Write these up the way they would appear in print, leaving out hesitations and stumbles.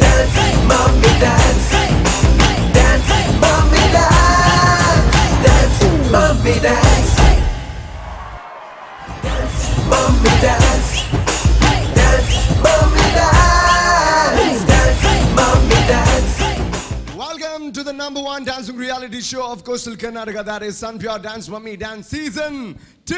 Dance, mommy, dance. Dance, mommy, dance. Dance, mommy, dance. Dance, mommy, dance. Dance, mommy, dance. Dance, mommy, dance. Welcome to the number one dancing reality show of Coastal Karnataka. That is Sun Pure Dance Mummy Dance Season 2.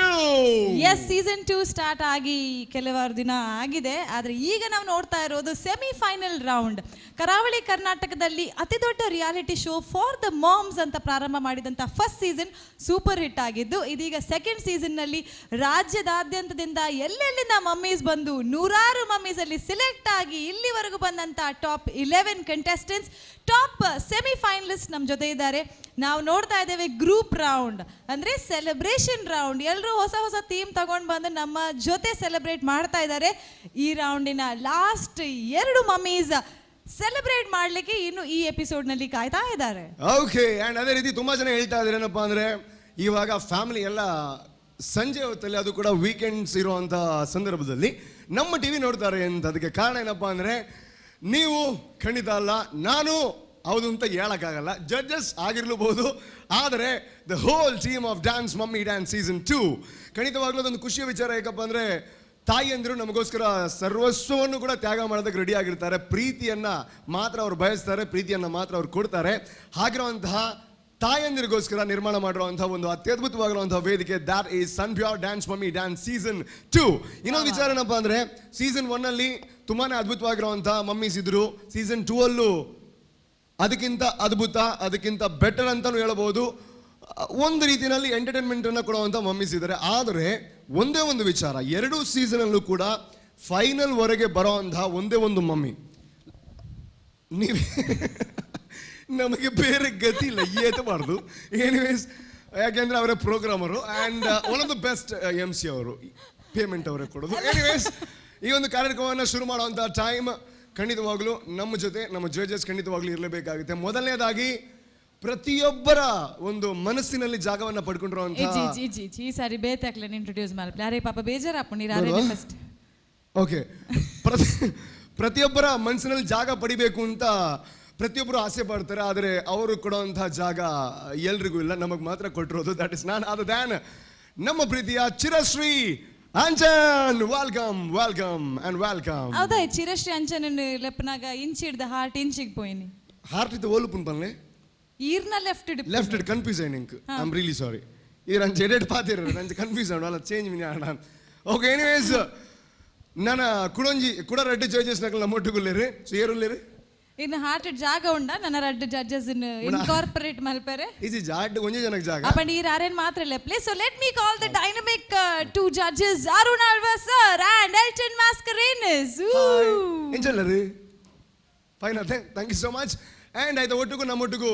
S, season 2 start ಆಗಿ ಕೆಲವಾರು ದಿನ ಆಗಿದೆ. ಆದರೆ ಈಗ ನಾವು ನೋಡ್ತಾ ಇರೋದು semifinal round. ಕರಾವಳಿ ಕರ್ನಾಟಕದಲ್ಲಿ ಅತಿ ದೊಡ್ಡ reality show for the moms ಅಂತ ಪ್ರಾರಂಭ ಮಾಡಿದಂಥ ಫಸ್ಟ್ ಸೀಸನ್ ಸೂಪರ್ ಹಿಟ್ ಆಗಿದ್ದು, ಇದೀಗ ಸೆಕೆಂಡ್ ಸೀಸನ್ನಲ್ಲಿ ರಾಜ್ಯದಾದ್ಯಂತದಿಂದ ಎಲ್ಲೆಲ್ಲಿಂದ ಮಮ್ಮೀಸ್ ಬಂದು, ನೂರಾರು ಮಮ್ಮೀಸಲ್ಲಿ ಸೆಲೆಕ್ಟ್ ಆಗಿ ಇಲ್ಲಿವರೆಗೂ ಬಂದಂಥ ಟಾಪ್ 11 ಕಂಟೆಸ್ಟೆಂಟ್ಸ್, ಟಾಪ್ ಸೆಮಿಫೈನಲಿಸ್ಟ್ ನಮ್ಮ ಜೊತೆ ಇದ್ದಾರೆ. ನಾವು ನೋಡ್ತಾ ಇದ್ದೇವೆ ಗ್ರೂಪ್ ರೌಂಡ್, ಅಂದ್ರೆ ಸೆಲೆಬ್ರೇಷನ್ ರೌಂಡ್. ಎಲ್ಲರೂ ಹೊಸ ಹೊಸ ಥೀಮ್ ತಗೊಂಡು ಬಂದು ನಮ್ಮ ಜೊತೆ ಸೆಲೆಬ್ರೇಟ್ ಮಾಡ್ತಾ ಇದ್ದಾರೆ. ಈ ರೌಂಡಿನ ಲಾಸ್ಟ್ ಎರಡು ಮಮ್ಮೀಸ್ ಸೆಲೆಬ್ರೇಟ್ ಮಾಡಲಿಕ್ಕೆ ಇನ್ನು ಈ ಎಪಿಸೋಡ್ನಲ್ಲಿ ಕಾಯ್ತಾ ಇದ್ದಾರೆ. ಓಕೆ, ಅಂಡ್ ಅದೇ ರೀತಿ ತುಂಬಾ ಜನ ಹೇಳ್ತಾ ಇದ್ದಾರೆ, ಏನಪ್ಪಾ ಅಂದ್ರೆ ಇವಾಗ ಫ್ಯಾಮಿಲಿ ಎಲ್ಲ ಸಂಜೆ ಹೊತ್ತಲ್ಲಿ, ಅದು ಕೂಡ ವೀಕೆಂಡ್ಸ್ ಇರುವಂತ ಸಂದರ್ಭದಲ್ಲಿ ನಮ್ಮ ಟಿವಿ ನೋಡ್ತಾರೆ ಅಂತ. ಅದಕ್ಕೆ ಕಾರಣ ಏನಪ್ಪಾ ಅಂದ್ರೆ ನೀವು ಖಂಡಿತ ಅಲ್ಲ, ನಾನು ಹೌದು ಅಂತ ಹೇಳಕ್ಕಾಗಲ್ಲ, ಜಡ್ಜಸ್ ಆಗಿರ್ಲೂಬಹುದು. ಆದರೆ the whole team of Dance Mummy Dance Season 2, ಖಂಡಿತವಾಗ್ಲೂ ಅದೊಂದು ಖುಷಿಯ ವಿಚಾರ. ಯಾಕಪ್ಪ ಅಂದ್ರೆ ತಾಯಿಯಂದಿರು ನಮಗೋಸ್ಕರ ಸರ್ವಸ್ವವನ್ನು ಕೂಡ ತ್ಯಾಗ ಮಾಡೋದಕ್ಕೆ ರೆಡಿ ಆಗಿರ್ತಾರೆ. ಪ್ರೀತಿಯನ್ನ ಮಾತ್ರ ಅವ್ರು ಬಯಸ್ತಾರೆ, ಪ್ರೀತಿಯನ್ನ ಮಾತ್ರ ಅವ್ರು ಕೊಡ್ತಾರೆ. ಹಾಗಿರುವಂತಹ ತಾಯಂದಿರಿಗೋಸ್ಕರ ನಿರ್ಮಾಣ ಮಾಡಿರುವಂತಹ ಒಂದು ಅತ್ಯದ್ಭುತವಾಗಿರುವಂತಹ ವೇದಿಕೆ, that is Sun Pure Dance Mummy Dance Season 2. ಇನ್ನೊಂದು ವಿಚಾರ ಏನಪ್ಪಾ ಅಂದ್ರೆ ಸೀಸನ್ 1 ಅಲ್ಲಿ ತುಂಬಾನೇ ಅದ್ಭುತವಾಗಿರುವಂತಹ ಮಮ್ಮೀಸ್ ಇದ್ರು. ಸೀಸನ್ 2 ಅಲ್ಲೂ ಅದಕ್ಕಿಂತ ಅದ್ಭುತ, ಅದಕ್ಕಿಂತ ಬೆಟರ್ ಅಂತಾನು ಹೇಳಬಹುದು. ಒಂದು ರೀತಿಯಲ್ಲಿ ಎಂಟರ್ಟೈನ್ಮೆಂಟ್ ಅನ್ನ ಕೊಡುವಂತ ಮಮ್ಮೀಸ್ ಇದ್ದಾರೆ. ಆದರೆ ಒಂದೇ ಒಂದು ವಿಚಾರ, ಎರಡು ಸೀಸನ್ ಅಲ್ಲೂ ಕೂಡ ಫೈನಲ್ ವರೆಗೆ ಬರೋಂತಹ ಒಂದೇ ಒಂದು ಮಮ್ಮಿ ನೀವೇ. ನಮಗೆ ಬೇರೆ ಗತಿ ಇಲ್ಲ, ಏತಬಾರ್ದು. ಎನಿವೇಸ್, ಯಾಕೆಂದ್ರೆ ಅವರೇ programmer and one of the best MC. ಅವರು ಪೇಮೆಂಟ್ ಅವರೇ ಕೊಡೋದು. ಎನಿವೇಸ್, ಈ ಒಂದು ಕಾರ್ಯಕ್ರಮವನ್ನು ಶುರು ಮಾಡುವಂಥ ಟೈಮ್. ಖಂಡಿತವಾಗ್ಲೂ ನಮ್ಮ ಜೊತೆ ನಮ್ಮ ಜಡ್ಜಸ್ ಖಂಡಿತವಾಗ್ಲೂ ಇರಲೇಬೇಕಾಗುತ್ತೆ. ಮೊದಲನೇದಾಗಿ ಪ್ರತಿಯೊಬ್ಬರ ಒಂದು ಮನಸ್ಸಿನಲ್ಲಿ ಜಾಗವನ್ನ ಪಡ್ಕೊಂಡಿರುವಂತಹ ಇಜ್ಜಿ ಇಜ್ಜಿ ಇಜ್ಜಿ ಇಜ್ಜಿ, ಈ ಸಾರಿ ಬೇತಾಕ್ಲೇನ್ ಇಂಟ್ರೊಡ್ಯೂಸ್ ಮಲ್ಪಲೆ. ಅರೆ ಪಾಪ ಬೇಜಾರಪ್ಪ ನೀರು ಅರೆ. ಬರುವ? ಫಸ್ಟ್. ಓಕೆ, ಪ್ರತಿಯೊಬ್ಬರ ಮನಸ್ಸಿನಲ್ಲಿ ಜಾಗ ಪಡಿಬೇಕು ಅಂತ ಪ್ರತಿಯೊಬ್ಬರು ಆಸೆ ಪಡ್ತಾರೆ. ಆದರೆ ಅವರು ಕೊಡುವಂತಹ ಜಾಗ ಎಲ್ರಿಗೂ ಇಲ್ಲ, ನಮಗೆ ಮಾತ್ರ ಕೊಟ್ಟಿರೋದು. That is none other than ನಮ್ಮ ಪ್ರೀತಿಯ Chirashree Anchan. Welcome, welcome and welcome. ಹೌದಾ, ಚಿರಶ್ರೀ ಅಂಚನ್ ಲೆಪ್ಪನಾಗ ಇಂಚಿಡ್ದ ಹಾರ್ಟ್ ಇಂಚಿಗೆ ಪೋಯಿನಿ. ಹಾರ್ಟ್ ಇತ್ತು ಓಲುಪುನ್ ಪನ್ಲೆ. ಈರ್ನ ಲೆಫ್ಟ್. ಲೆಫ್ಟ್ it confuse ಆಯ್ತು. I am really sorry. ಈ ನಂಚ ಎಡೆಟ್ ಪಾತಿರ ನಂಚ ಕನ್ಫ್ಯೂಸ್ ಆಂಡ್ ಅಲ್ಲ ಚೇಂಜ್ ಮಿನಿ ಆಡ. ಓಕೆ, ಎನಿವೇಸ್, ನನ್ನ ಕುಡೊಂಜಿ ಕುಡ ರೆಡ್ಡಿ ಜಡ್ಜಸ್ ನಕಲ್ ನಮ್ಮ ಒಟ್ಟುಗುಲ್ಲೇರಿ. ಸೊ ಏರುಲ್ಲೇರಿ? ಇನ್ನು ಹಾರ್ಟ್ ಜಾಗ ಉಂಡ ನನ್ನ ರಡ್ಡು ಜಡ್ಜಸ್ ಇನ್ಕಾರ್ಪೊರೇಟ್ ಮಲ್ಪೆರೆ? ಈಸಿ ಜಾಡ್ ಒಂಜೆ ಜನಕ್ಕೆ ಜಾಗ. ಅಪ್ಪಂಡ ಈ ಆರೇನ್ ಮಾತ್ರ ಲೆಪ್ಲೆ. So let me call the dynamic two judges, Arun Alva sir and Elton Mascarenhas. ಎಂಚಲ್ಲರಿ? Fine ಅದೇ. Thank you so much. And ಆಯ್ತು, ಒಟ್ಟಿಗೂ ನಮ್ಮೊಟ್ಟಿಗೂ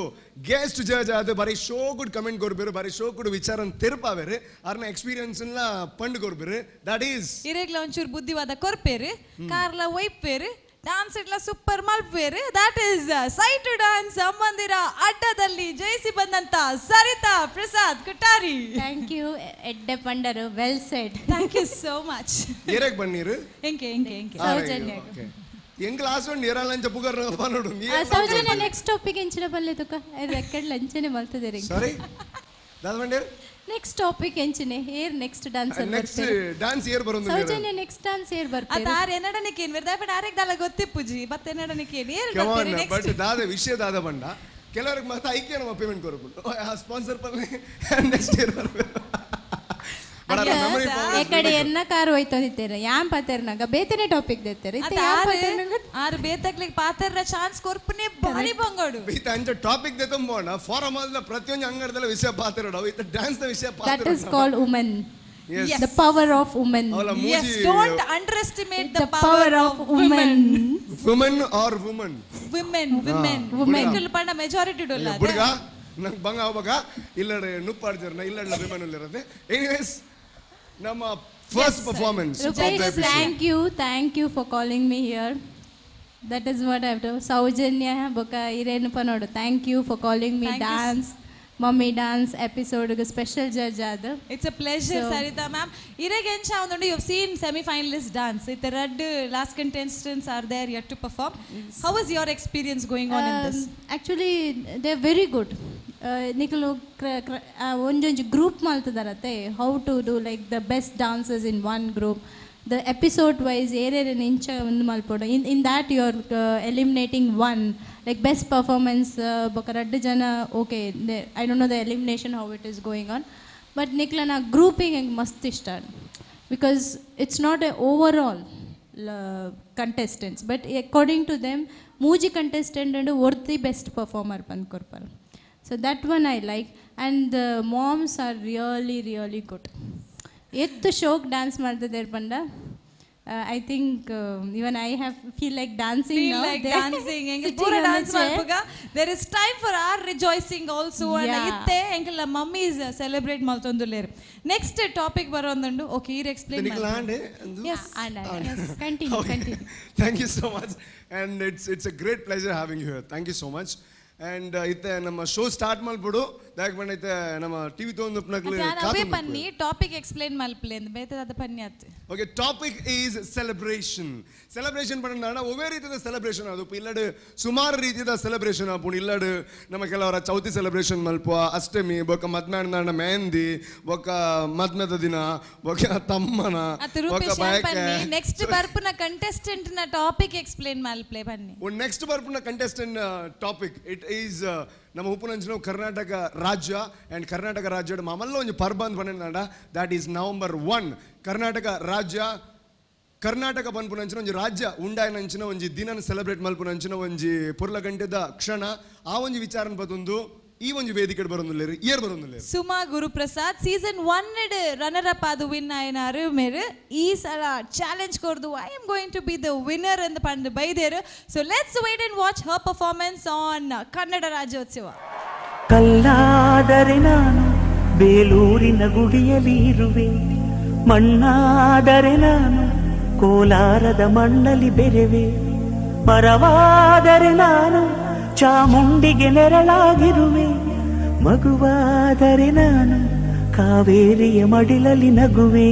ಗೆಸ್ಟ್ ಜಡ್ಜ್ ಆದ ಬಾರಿ ಶೋ ಗುಡ್ ಕಮೆಂಟ್ ಕೊರ್ಬೇರು, ಬಾರಿ ಶೋ ಗುಡ್ ವಿಚಾರ ತೆರಪಾವೇರು, ಅರ್ನ ಎಕ್ಸ್ಪೀರಿಯನ್ಸ್ ಪಂಡ್ ಕೊರ್ಬೇರು. That is ಇರೇಗ್ಲ ಒಂಚೂರು ಬುದ್ಧಿವಾದ ಕೊರ್ಪೇರು, ಕಾರ್ಲ ಒಯ್ಪೇರು, ಡಾನ್ಸ್ ಇಟ್ಲ ಸೂಪರ್ ಮಲ್ಪೇರು. That is site to dance ಅಮ್ಮಂದಿರ ಅಡ್ಡದಲ್ಲಿ ಜಯಿಸಿ ಬಂದಂತ ಸರಿತಾ ಪ್ರಸಾದ್ ಕುಟಾರಿ. Thank you. ಎಡ್ಡೆ ಪಂಡರು, well said. Thank you so much. ಏರಾಗ ಬನ್ನೀರು? ಎಂಕೆ ಎಂಕೆ ಎಂಕೆ. ಸೌಜನ್ಯ. ಎಂಗ್ ಕ್ಲಾಸ್ ಉಂಡು ಏರಲ್ಲ ಅಂಚ ಪುಗರ್ ನೋಡು. ಸೌಜನ್ಯ, ನೆಕ್ಸ್ಟ್ ಟಾಪಿಕ್ ಎಂಚಿನ ಬಲ್ಲೆ ತುಕ ಎಕ್ಕಡ್ ಲಂಚನೆ ಮಲ್ತದೇರಿ. ಸಾರಿ, ದಾದ ಬಂಡೇರ್? Next topic ಎಂಚಿನೆ? ಏರ್ ನೆಕ್ಸ್ಟ್ ಡಾನ್ಸ್? ನೆಕ್ಸ್ಟ್ ಡಾನ್ಸ್ ಏರ್ ಬರೋದು? ಸೌಜನ್ಯ, ನೆಕ್ಸ್ಟ್ ಡಾನ್ಸ್ ಏರ್ ಅತ್ತ ಬರ್ತಾರೆ? ಆರ್ ಎನ್ನಡನಿಕೆ ಏನ್ ಬಟ್ ಆರೆಗ್ ದಾಲ ಗೊತ್ತಿಪ್ಪುಜಿ ಬತ್ತೆ ಎನ್ನಡನಿಕೆ ಏನ್ ಏರ್ ಕಮಾನ್. ನೆಕ್ಸ್ಟ್? ಬಟ್ ದಾದ ವಿಷಯ ದಾದ ಬಂಡ, ಕೆಲವ್ರಿಗೆ ಮತ್ತೆ ಐಕ್ಯ ನಮ್ಮ ಪೇಮೆಂಟ್ ಕೊರಪುಂಡು. ಆ ಸ್ಪಾನ್ಸರ್ ಪಲ್ಲೆ ನೆಕ್ಸ್ಟ್ ಇಯರ್ ಬರ್ಬೇಕು. ಎಕಡೆ ಎನ್ನ ಕಾರು ಹೋಯ್ತಂದಿತ್ತೇರ ಯಾನ್ ಪಾತೆರ್ನಾಗ ಬೇತನೆ ಟಾಪಿಕ್ ದೆತ್ತಾರೆ ಇತ್ತೆ. ಅತ್ತ ಯಾನ್ ಆರ್ ಪಾತೆರ್ನಾಗ? ಆರ್ ಬೇತಕ್ಲಿಗೆ ಪಾತೆರ್ರ ಚಾನ್ಸ್ ಕೊರ್ಪುನೆ ಬಾರಿ ಬಂಗೋಡು. ಈತ ಅಂಚ ಟಾಪಿಕ್ ದೆ ತುಂಬೋಣ ಫಾರಮ್ ಆದ ಪ್ರತಿಯೊಂದು ಅಂಗಡದಲ್ಲ ವಿಷಯ ಪಾತಿರೋಡು, ಈತ ಡ್ಯಾನ್ಸ್ ನ ವಿಷಯ. That is called women. Yes. The power of women. Avala S ಮೂಜಿ. Don't underestimate the the power of women. Women or woman? Women, women. Women. Women ಪಂಡ ಮೆಜಾರಿಟಿ ಡೊಲ್ಲ. ಬುಡ್ಗ ನಂಗೆ ಬಂಗ ಅವಾಗ ಇಲ್ಲಡೆ ನುಪ್ಪಾಡ್ಜರ್ನ ಇಲ್ಲಡ್ಲ ವಿಮನ್ ಇರುತ್ತೆ. ಎನಿವೇಸ್, ನಮ್ಮ first performance. Rupesh, thank you, thank you for calling me here. That is what I have to. Saujanya ಬೊಕ ಇರೇನು ಪನೋಡು, thank you for calling me Thank you. Dance. Mummy dance episode special judge ಆದ್. It's a pleasure, Saritha ma'am. ಇರೆಗ್ ಎಂಚ ಒಂದುಂಡು? You seen semi finalist dance. ಇತ್ತೆ ರಡ್ಡ್ last contestants are there yet to perform. How is your experience going on in this? Actually, they are very good. ನಿಕುಲು ಒಂಜೊಂಜಿ group ಮಲ್ತದಾರತ್ತೆ, how to do like the best dancers in one group, the episode wise ಏರೇರೆನ್ ಇಂಚ ಒಂದು ಮಲ್ಪೊಡು. In that you are eliminating one, like best performance ಬೊಕ ರಡ್ಡ್ ಜನ. Okay, I don't know the elimination, how it is going on, but ನಿಕ್ಲನ grouping ಎಂಕ್ ಮಸ್ತ್ ಇಷ್ಟ, because it's not a overall contestants, but according to them ಮೂಜಿ contestant and ಒರ್ತಿ best performer ಬಂದು ಕೊರ್ಪರ್. So that one I like, and the moms are really, really good. ಎತ್ತು ಶೋಕ್ dance ಮಾಡ್ತಿದ್ದಾರೆ ಪಂಡ, I think even I have feel like dancing. Feel like dancing. ಎಂಕ್ ಪೂರ dance ಮಲ್ಪುಗ. There is time for our rejoicing also, and ಇತ್ತೆ ಎಂಕಲ್ನ mummies celebrate ಮಲ್ತೊಂದುಲ್ಲೆರ್. Next topic ಬರೋಂದುಂಡು. Okay, ಈರ್ explain. ನಿಕ್ಲ and S. Continue, continue. Thank you so much, and it's a great pleasure having you. Thank you so much. And ಇತ್ತೆ ನಮ್ಮ show start ಮಲ್ಪೊಡು. ದಾಯೆಗ್ ಪಂಡ ಇತ್ತೆ ನಮ್ಮ TV ತೋಂದುಪ್ಪನಕ್ಲು. ಅವೇ ಪನ್ನಿ, ಟಾಪಿಕ್ ಎಕ್ಸ್ಪ್ಲೇನ್ ಮಲ್ಪಲೆ ಅಂದ್, ಬೇತೆ ದಾದ ಪನ್ನಿ ಅತ್. Okay, topic is celebration. Celebration ಪಂಡ ಒವ್ವೇ ರೀತಿಯ ಸೆಲೆಬ್ರೇಷನ್ ಅದು ಇಲ್ಲಡ್ ಸುಮಾರು ರೀತಿಯ ಸೆಲೆಬ್ರೇಷನ್ ಆಪುಂಡು. ಇಲ್ಲಡ್ ನಮ್ಮ ಕೆಲವರ ಚೌತಿ ಸೆಲೆಬ್ರೇಷನ್ ಮಲ್ಪುವ, ಅಷ್ಟಮಿ, ಬೊಕ್ಕ ಮದ್ಮ್ಯಾಣ ಮೆಹಂದಿ, ಬೊಕ್ಕ ಮದ್ಮೆದ ದಿನ, ಬೊಕ್ಕ ತಮ್ಮನ ಅತ್ ಬೊಕ್ಕ ರೂಪೇಶ್ ಬಯಕೆ. ಪನ್ನಿ, ನೆಕ್ಸ್ಟ್ ಬರ್ಪುನ ಕಂಟೆಸ್ಟೆಂಟ್ ನ ಟಾಪಿಕ್ ಎಕ್ಸ್ಪ್ಲೇನ್ ಮಲ್ಪಲೆ ಬನ್ನಿ. ನೆಕ್ಸ್ಟ್ ಬರ್ಪುನ contestant topic it is ನಮ್ಮ ಉಪನಂಚಿನ ಕರ್ನಾಟಕ ರಾಜ್ಯ. ಆ್ಯಂಡ್ ಕರ್ನಾಟಕ ರಾಜ್ಯದ ಮಾಮಲ್ಲ ಒಂಜಿ ಪರ್ಬ ಅಂತ ಪಂಡ, that is November 1. Karnataka ರಾಜ್ಯ, ಕರ್ನಾಟಕ ಪನ್ಪುನಂಚಿನ ಒಂಜಿ ರಾಜ್ಯ ಉಂಡಾಯನಂಚಿನ ಒಂಜಿ ದಿನನ ಸೆಲೆಬ್ರೇಟ್ ಮಲ್ಪುನಂಚಿನ ಒಂಜಿ ಪುರ್ಲ ಗಂಟೆದ ಕ್ಷಣ. ಆ ಒಂಜಿ ವಿಚಾರನ ಬತ್ತೊಂದು ಈ ಒಂಜಿ ವೇದಿಕೆ ಬರೊಂದುಲ್ಲೆರ್, ಇಯರ್ ಬರೊಂದುಲ್ಲೆರ್. Suma Guruprasad, season 1 runner up ಅದು ವಿನ್ ಆಯನಾರು ಮೇರು ಈ ಸಲ ಚಾಲೆಂಜ್ ಕೊರ್ದು "I am going to be the winner" ಅಂತ ಪಂದ್ ಬೈದೇರು. So let's wait and watch her performance on Kannada Rajyotsava. ಕಲ್ಲಾದರೆ ನಾನು ಬೇಲೂರಿನ ಗುಡಿಯಲ್ಲಿ ಇರುವೆ, ಮಣ್ಣಾದರೆ ನಾನು ಕೋಲಾರದ ಮಣ್ಣಲ್ಲಿ ಬೆರೆವೆ, ಮರವಾದರೆ ನಾನು ಚಾಮುಂಡಿಗೆ ನೆರಳಾಗಿರುವೆ, ಮಗುವಾದರೆ ನಾನು ಕಾವೇರಿಯ ಮಡಿಲಲ್ಲಿ ನಗುವೆ.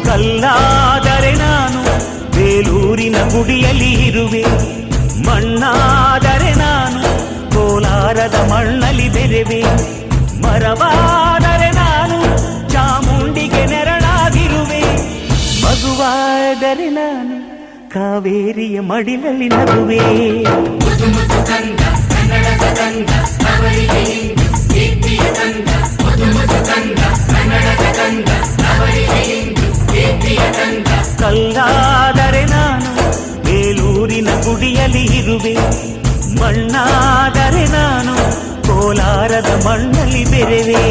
ಕಲ್ಲಾದರೆ ನಾನು ಬೇಲೂರಿನ ಗುಡಿಯಲ್ಲಿ ಇರುವೆ, ಮಣ್ಣಾದರೆ ನಾನು ಕೋಲಾರದ ಮಣ್ಣಲ್ಲಿ ಬೆರೆವೆ, ಮರವಾದರೆ ನಾನು ಚಾಮುಂಡಿಗೆ ನೆರಳಾಗಿರುವೆ, ಮಗುವಾದರೆ ನಾನು ಕಾವೇರಿಯ ಮಡಿಲಲ್ಲಿ ನಗುವೆ. ಕಲ್ಲಾದರೆ ನಾನು ಬೇಲೂರಿನ ಗುಡಿಯಲ್ಲಿ ಇರುವೆ, ಮಣ್ಣಾದರೆ ನಾನು ಕೋಲಾರದ ಮಣ್ಣಲ್ಲಿ ಬೆರೆವೆ.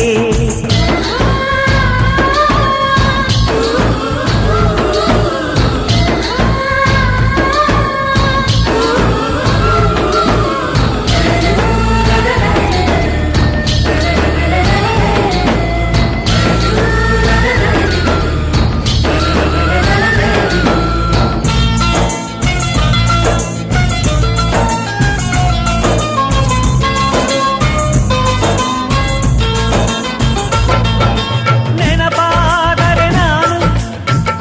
ನೆನಪಾದರೆ ನಾನು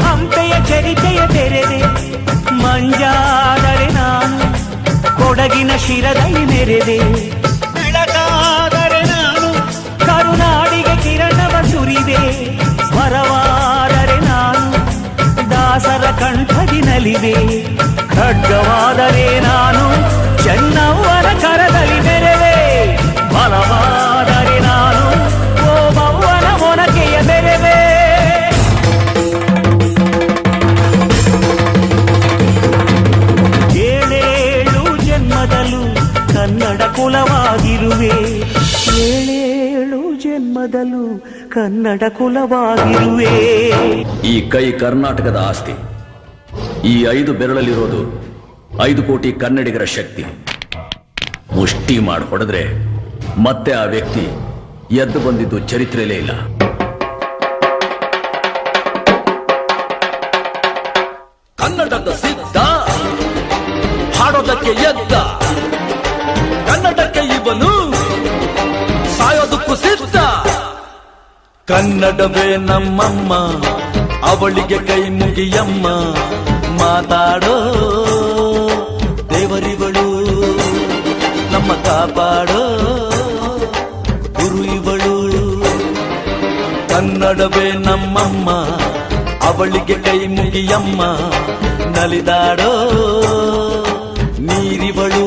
ಹಂಪೆಯ ಚರಿತೆಯ ತೆರೆದೆ, ಮಂಜಾದರೆ ನಾನು ಕೊಡಗಿನ ಶಿರದಲ್ಲಿ ಮೆರೆದೆ, ಬೆಳಕಾದರೆ ನಾನು ಕರುನಾಡಿಗೆ ಕಿರಣವ ಸುರಿದೆ, ಸ್ವರವಾದರೆ ನಾನು ದಾಸರ ಕಂಠದಿ ನಲಿವೆ, ಖಡ್ಗವಾದರೆ ನಾನು ಚೆನ್ನವ್ವನ ಕರದಲ್ಲಿ ಮೆರೆವೆ, ಬಲವಾದರೆ ನಾನು ಓಬವ್ವನ ಮೊನಕೆಯ ಬೆರೆವೆ. ಏಳೇಳು ಜನ್ಮದಲ್ಲೂ ಕನ್ನಡ ಕುಲವಾಗಿರುವೆ, ಏಳೇಳು ಜನ್ಮದಲ್ಲೂ ಕನ್ನಡ ಕುಲವಾಗಿರುವೆ. ಈ ಕೈ ಕರ್ನಾಟಕದ ಆಸ್ತಿ. ಈ ಐದು ಬೆರಳಲ್ಲಿರೋದು 5 ಕೋಟಿ ಕನ್ನಡಿಗರ ಶಕ್ತಿ. ಮುಷ್ಟಿ ಮಾಡಿ ಹೊಡೆದ್ರೆ ಮತ್ತೆ ಆ ವ್ಯಕ್ತಿ ಎದ್ದು ಬಂದಿದ್ದು ಚರಿತ್ರೆಯಲ್ಲೇ ಇಲ್ಲ. ಕನ್ನಡದ ಸಿದ್ಧ, ಹಾಡೋದಕ್ಕೆ. ಆಡೋದಕ್ಕೆ ಎದ್ದ, ಕನ್ನಡಕ್ಕೆ ಇವನು ಸಾಯೋದಕ್ಕೂ ಸಿದ್ಧ. ಕನ್ನಡವೇ ನಮ್ಮಮ್ಮ, ಅವಳಿಗೆ ಕೈ ಮುಗಿಯಮ್ಮ. ಮಾತಾಡೋ ದೇವರಿವಳು, ನಮ್ಮ ಕಾಪಾಡೋ ಗುರು ಇವಳು. ಕನ್ನಡವೇ ನಮ್ಮಮ್ಮ, ಅವಳಿಗೆ ಕೈ ಮುಗಿಯಮ್ಮ. ನಲಿದಾಡೋ ನೀರಿವಳು,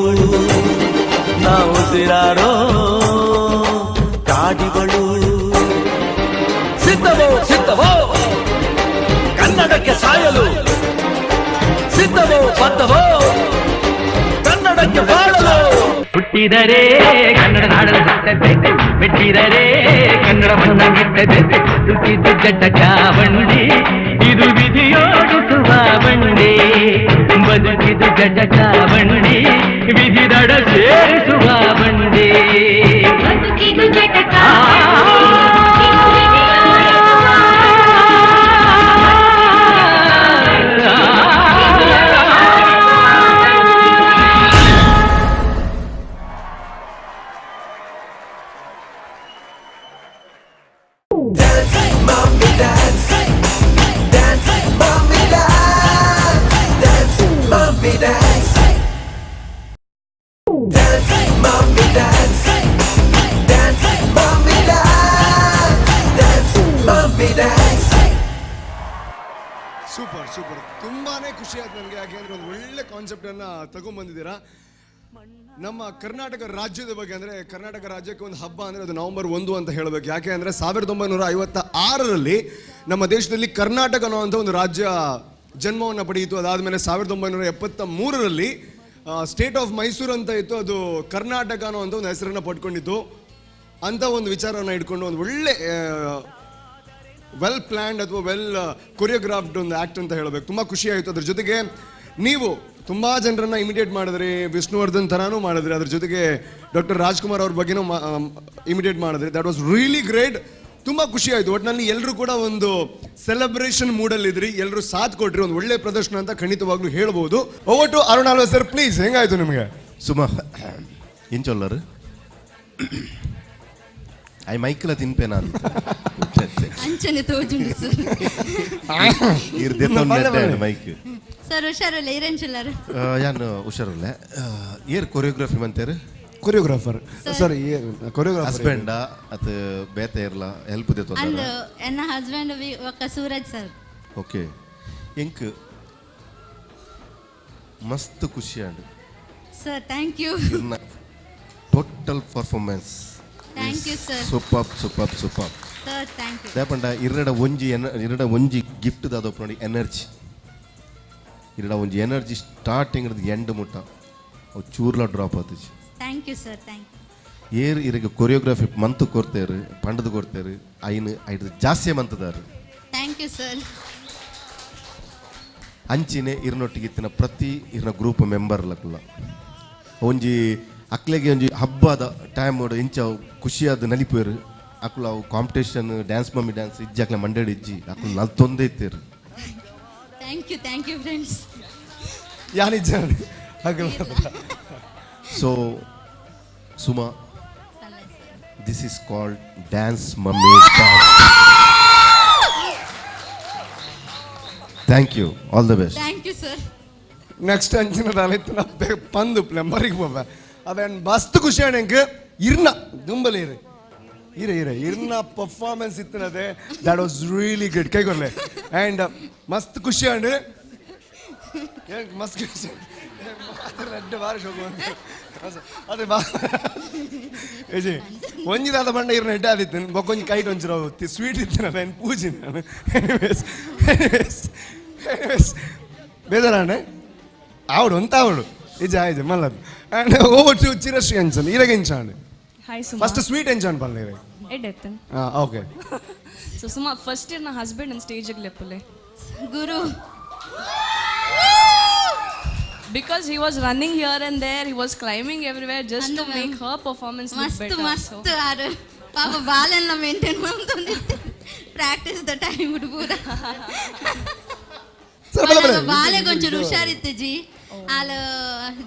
ನಾವು ಉಸಿರಾಡೋ ಕಾಡಿವಳು. ಸಿದ್ಧವೋ ಸಿದ್ಧವೋ ಕನ್ನಡಕ್ಕೆ ಸಾಯಲು, ಸಿದ್ಧವೋ ಬದ್ಧವೋ ಕನ್ನಡಕ್ಕೆ ಬಾಳಲು. ಹುಟ್ಟಿದರೆ ಕನ್ನಡ ನಾಡಲು ಹುಟ್ಟಬೇಕು, ಮೆಟ್ಟಿದರೆ ಕನ್ನಡ ಮಣ್ಣ ಮೆಟ್ಟಬೇಕು. ಹುಟ್ಟಿದ್ದು ಜಟಕ ಬಂಡಿ, ಇದು ವಿಧಿಯೋಡಿಸುವ ಬಂಡಿ. ಬದುಕಿದು ಜಟಕ ಬಂಡಿ, ವಿಧಿದಡ ಸೇರಿಸುವ ಬಂಡಿ. ಬದುಕಿದು ಜಟಕ. Dance, mommy, dance. Dance, mommy, dance. Dance, mommy, dance. Dance, mommy, dance. Dance, mommy, dance. Dance, mommy, dance. Super super, ತುಂಬಾನೇ ಖುಷಿ ಆಯ್ತು ನನಗೆ. ಯಾಕೆ ಅಂದ್ರೆ ಒಂದು ಒಳ್ಳೆ ಕಾನ್ಸೆಪ್ಟ್ ಅನ್ನ ತಗೊಂಡ್ಬಂದಿದ್ದೀರಾ ನಮ್ಮ ಕರ್ನಾಟಕ ರಾಜ್ಯದ ಬಗ್ಗೆ. ಅಂದ್ರೆ ಕರ್ನಾಟಕ ರಾಜ್ಯಕ್ಕೆ ಒಂದು ಹಬ್ಬ ಅಂದ್ರೆ ಅದು ನವೆಂಬರ್ 1 ಅಂತ ಹೇಳಬೇಕು. ಯಾಕೆ ಅಂದ್ರೆ 1956ರಲ್ಲಿ ನಮ್ಮ ದೇಶದಲ್ಲಿ ಕರ್ನಾಟಕ ಅನ್ನುವಂಥ ಒಂದು ರಾಜ್ಯ ಜನ್ಮವನ್ನು ಪಡೆಯಿತು. ಅದಾದಮೇಲೆ 1973ರಲ್ಲಿ ಸ್ಟೇಟ್ ಆಫ್ ಮೈಸೂರು ಅಂತ ಇತ್ತು, ಅದು ಕರ್ನಾಟಕ ಅನ್ನುವಂಥ ಒಂದು ಹೆಸರನ್ನು ಪಡ್ಕೊಂಡಿತ್ತು. ಅಂತ ಒಂದು ವಿಚಾರವನ್ನು ಇಟ್ಕೊಂಡು ಒಂದು ಒಳ್ಳೆ ವೆಲ್ ಪ್ಲ್ಯಾಂಡ್ ಅಥವಾ ವೆಲ್ ಕೊರಿಯೋಗ್ರಾಫ್ಡ್ ಒಂದು ಆ್ಯಕ್ಟ್ ಅಂತ ಹೇಳಬೇಕು. ತುಂಬ ಖುಷಿ ಆಯಿತು. ಅದ್ರ ಜೊತೆಗೆ ನೀವು ತುಂಬ ಜನರನ್ನ ಇಮಿಟೇಟ್ ಮಾಡಿದ್ರಿ, ವಿಷ್ಣುವರ್ಧನ್ ಥರನೂ ಮಾಡಿದ್ರಿ, ಅದ್ರ ಜೊತೆಗೆ ಡಾಕ್ಟರ್ ರಾಜ್ಕುಮಾರ್ ಅವ್ರ ಬಗ್ಗೆನೂ ಇಮಿಟೇಟ್ ಮಾಡಿದ್ರಿ. That was really great. ತುಂಬ ಖುಷಿ ಆಯಿತು. ಒಟ್ಟಿನಲ್ಲಿ ಎಲ್ಲರೂ ಕೂಡ ಒಂದು ಸೆಲೆಬ್ರೇಷನ್ ಮೂಡಲ್ಲಿದ್ರಿ, ಎಲ್ಲರೂ ಸಾಥ್ ಕೊಟ್ರಿ, ಒಂದು ಒಳ್ಳೆ ಪ್ರದರ್ಶನ ಅಂತ ಖಂಡಿತವಾಗ್ಲೂ ಹೇಳ್ಬೋದು. Over to Arun Alva sir, please. ಹೆಂಗಾಯ್ತು ನಿಮಗೆ? ಸುಮಾ ಎಂಚೊಲ್ಲರು I ಮೈಕ್ಲ ತಿನ್ಪೆ ನಾನು. ಅಂಚನೆ ತೋಜುಂಡು ಸರ್. ಮೈಕ್ ಸರ್ ಹುಷಾರಲ್ಲ ಇರೆಂಚುಲ್ಲರು? ಯಾನ್ ಹುಷಾರಲ್ಲ. ಏರ್ ಕೊರಿಯೋಗ್ರಫಿ ಮಂತೇರು? Choreographer sir, choreographer. ಹಸ್ಬೆಂಡ ಅತ್ ಬೇತೆ ಇರ್ಲ ಹೆಲ್ಪ್ ಅಂದ್ ಎನ್ನ ಹಸ್ಬೆಂಡ್ ಒಕ್ಕ ಸೂರಜ್ ಸರ್. ಓಕೆ, ಎಂಕ್ ಮಸ್ತ್ ಖುಷಿ and sir. Thank you. Total performance. Thank you sir. Super super super. Sir thank you. ದಾಪಂಡ ಇರಡ ಒಂಜಿ ಇರಡ ಒಂಜಿ ಗಿಫ್ಟ್ ದಾದಪ್ಪ ನೋಡಿ, ಎನರ್ಜಿ. ಇರಡ ಒಂಜಿ ಎನರ್ಜಿ ಸ್ಟಾರ್ಟಿಂಗ್ ಎಂಡ್ ಮುಟ್ಟ ಅವು ಚೂರ್ಲ drop ಆತಜಿ. Thank you sir, thank you. ಏರ್ ಇರಗ ಕೊರಿಯೋಗ್ರಫಿ ಮಂತು ಕೊಡ್ತೇರು, ಪಂಡದು ಕೊಡ್ತೇರು, ಐನು ಐದು ಜಾಸ್ತಿ ಮಂತದಾರು. Thank you sir. ಅಂಚಿನೆ ಇರ್ನೊಟ್ಟಿಗೆ ಇತ್ತಿನ ಪ್ರತಿ ಇರ್ನ ಗ್ರೂಪ್ ಮೆಂಬರ್ ಲಕ್ಕುಲ್ಲ ಒಂಜಿ ಅಕ್ಲೆಗೆ ಒಂಜಿ ಹಬ್ಬದ ಟೈಮ್ ಇಂಚ ಖುಷಿಯಾದ ನಲಿಪೇರು. ಅಕ್ಲು ಅವು ಕಾಂಪಿಟೇಷನ್ ಡ್ಯಾನ್ಸ್ ಮಮ್ಮಿ ಡ್ಯಾನ್ಸ್ ಇಜ್ಜಿ, ಅಕ್ಲೆ ಮಂಡೇಡು ಇಜ್ಜಿ, ಅಕ್ಲು ನಲ್ತೊಂದೇ ಇತ್ತೇರು. Thank you, thank you friends. ಯಾನಿಜ್ಜ ಹಾಗಲ್ಲ. So Suma, this is called dance mummy dance. Thank you, all the best. Thank you sir. Next ಅಂಚಿನ ದಾಲಿತ್ತು ಪಂದು ಪ್ಲೆಂಬರಿಗೆ ಪೋಪೆ. ಅವೇನ್ ಮಸ್ತ್ ಖುಷಿ ಎಂಕ್ ಇರ್ನ ದುಂಬಲಿ ಇರು ಇರ ಇರ ಇರ್ನ ಪರ್ಫಾರ್ಮೆನ್ಸ್ ಇತ್ತಿನದೆ. That was really great. ಕೈಗೊರ್ಲೆ. ಆ್ಯಂಡ್ ಮಸ್ತ್ ಖುಷಿ ಅಂಡ್ ಮಸ್ತ್ ಖುಷಿ. ರೆಡ್ ಬಾರಿ ಶೋಕು ಅದೇ ಬಾ ಏಜಿ ಒಂಜಿದಾದ ಬಂಡ ಇರ್ನ ಹೆಡ್ಡ ಆದಿತ್ತು ಬೊಕ್ಕೊಂಜಿ ಕೈಟ್ ಒಂಚೂರು ಸ್ವೀಟ್ ಇತ್ತು ನಾನು ಪೂಜಿ ನಾನು. ಎನಿವೇಸ್ ಎನಿವೇಸ್ ಎನಿವೇಸ್, ಬೇಜಾರಾಣೆ ಆವಡು ಅಂತ ಆವಡು ಇಜ ಆಯ್ತು ಮಲ್ಲದು. And over to Chirashree Anchan. ಇರಗ ಇಂಚಾಂಡ್? ಹಾಯ್ ಸುಮಾ. ಫಸ್ಟ್ ಸ್ವೀಟ್ ಎಂಚಾಂಡ್ ಪಲ್ಲೆ. ಎಡ್ಡೆತ್ತನ್. ಹಾಂ okay. So Suma, first year ನಾ ಹಸ್ಬೆಂಡ್ ನನ್ನ ಸ್ಟೇಜಿಗೆ ಲೆಪ್ಪಲೆ. ಗುರು. Because he was running here and there, he was climbing everywhere just to ಅಂದು make ma'am. her performance look ಮಸ್ತ್ better. ಮಸ್ತ್ ಆರು ಪಾಪ ಬಾಲೆಲ್ಲ ಮೇಂಟೈನ್ ಮಾಡ್ತೊಂದಿತ್ತು ಪ್ರಾಕ್ಟೀಸ್ the time ಪೂರ. ಸರ್, ಬಲ ಬಲ. ಬಾಲೆಗೆ ಒಂಚೂರು ಹುಷಾರಿತ್ತು ಜಿ. ಆಲ್